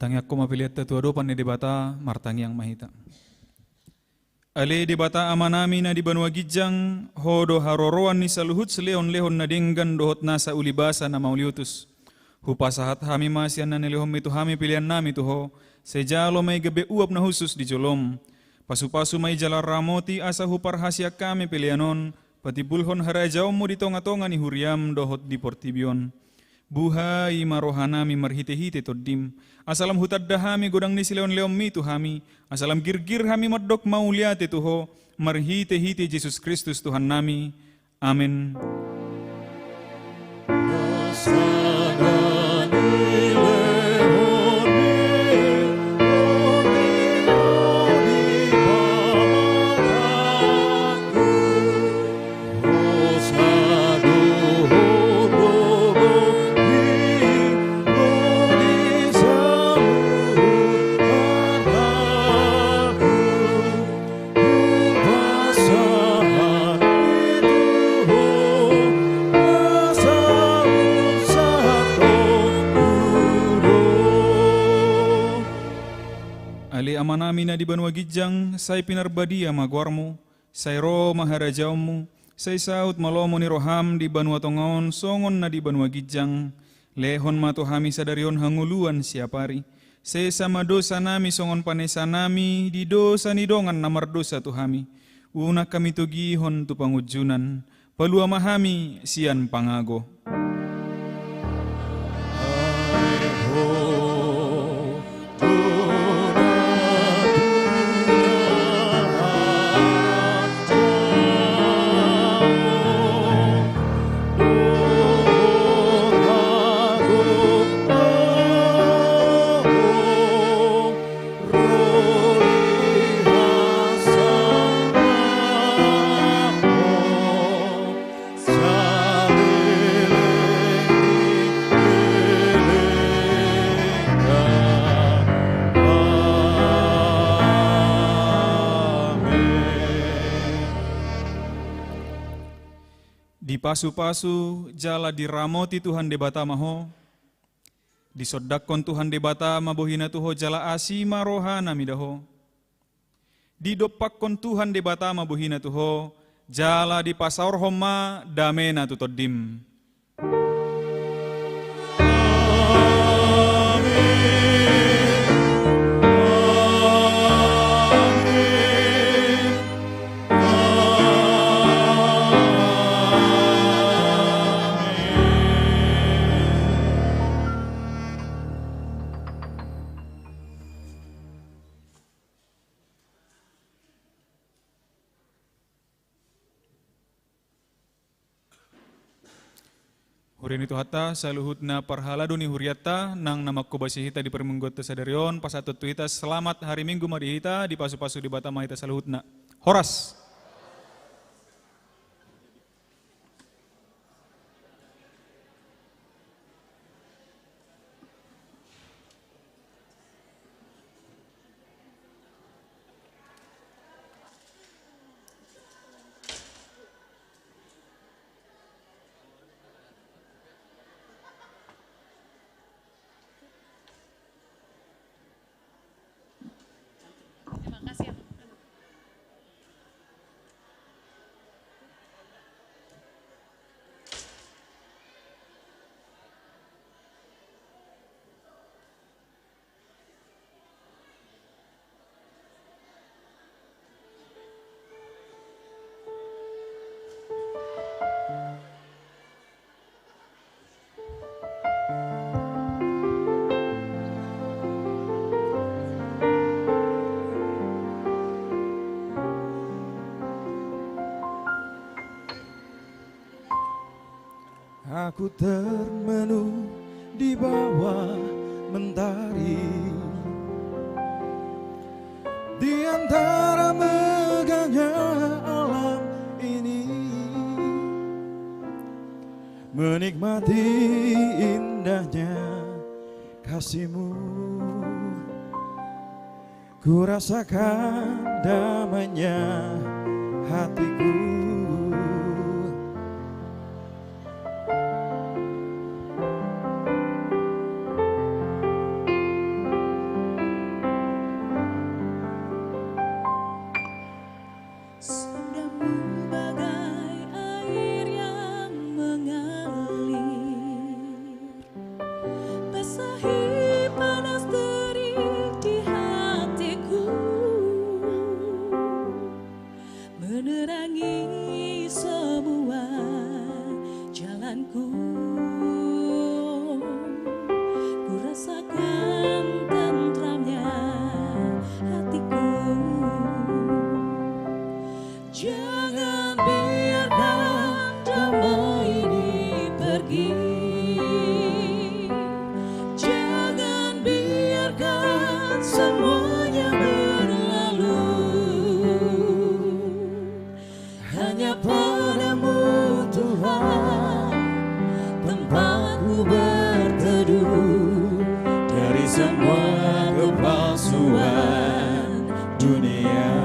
Tangiangkon ma peleanta tu adopan ni Debata, martangiang ma hita. Ale Debata Amanami na di banua ginjang, Ho do haroroan ni saluhut silehonlehon na denggan dohot nasa ulibasa na mauliutus. Hupasahat hami ma sian na nilehonMi tu hami peleannami tu Ho, sai jalo ma i gabe uap na hushus di joloM. Pasupasu ma i jala ramoti asa huparhaseang hami pelean on, patimbulhon harajaonMu di tongatonga ni huriaM dohot di portibi on. Buhai ma rohanami marhitehite TondiM, asa lam hutanda hami godang ni silehonlehonMi tu hami, asa lam girgir hami mandok mauliate tu Ho, marhitehite Jesus Kristus Tuhannami. Amen. Ale Amanami na di banua ginjang, sai pinarbadia ma goarMu, sai ro ma harajaonMu, sai saut ma lomo ni rohaM di banua tonga on songon na di banua ginjang. Lehon ma tu hami sadari on hangoluan siapari. Sesa ma dosanami songon panesanami di dosa ni dongan na mardosa tu hami. Unang hami togihon tu pangunjunan. Palua ma hami sian pangago. Dipasupasu jala diramoti Tuhan Debata ma ho. Disondangkon Tuhan Debata ma bohiNa tu ho jala asi ma rohaNa mida ho. Didompakkon Tuhan Debata ma bohiNa tu ho, jala dipasaorhon ma dameNa tu tondim. Huria ni Tuhanta, saluhutna parhalado ni hurianta nang na mangkobasi hita di parmingguanta sadari on, pasahathon tu hita selamat hari Minggu ma di hita, dipasupasu Debata ma hita saluhutna. Horas. Aku termenung di bawah mentari, di antara megahnya alam ini, menikmati indahnya kasih-Mu. Ku rasakan damainya hatiku. Semua kepalsuan dunia.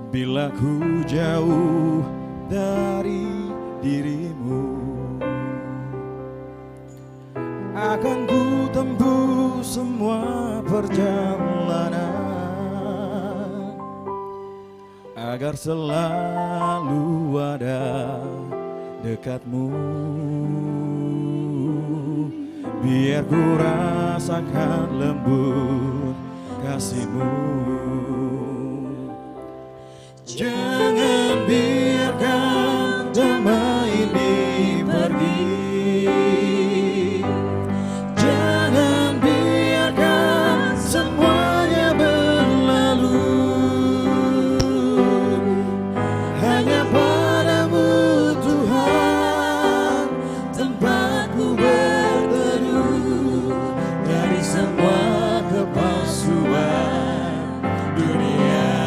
Bila ku jauh dari dirimu, akan ku tempuh semua perjalanan agar selalu ada dekatmu. Biar ku rasakan lembut kasihmu. Jangan biarkan damai ini pergi. Jangan biarkan semuanya berlalu. Hanya padamu, Tuhan, tempatku berteduh dari semua kepalsuan dunia.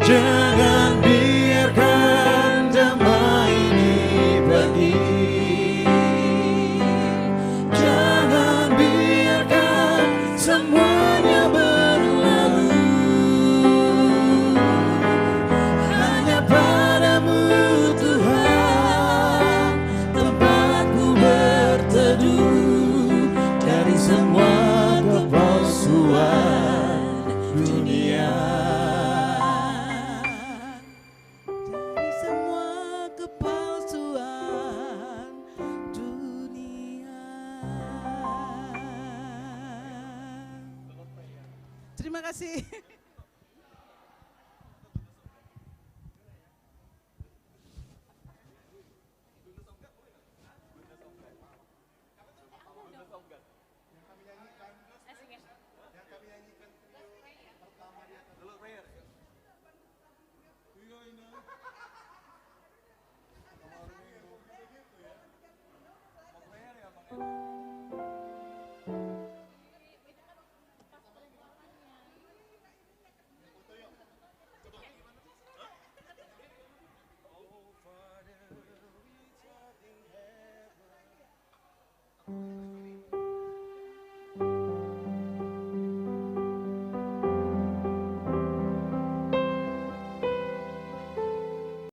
Jangan biarkan damai ini pergi. Jangan biarkan semuanya berlalu. Hanya padamu, Tuhan, tempatku berteduh dari semua kepalsuan dunia. Dari semua kepalsuan dunia. Terima kasih.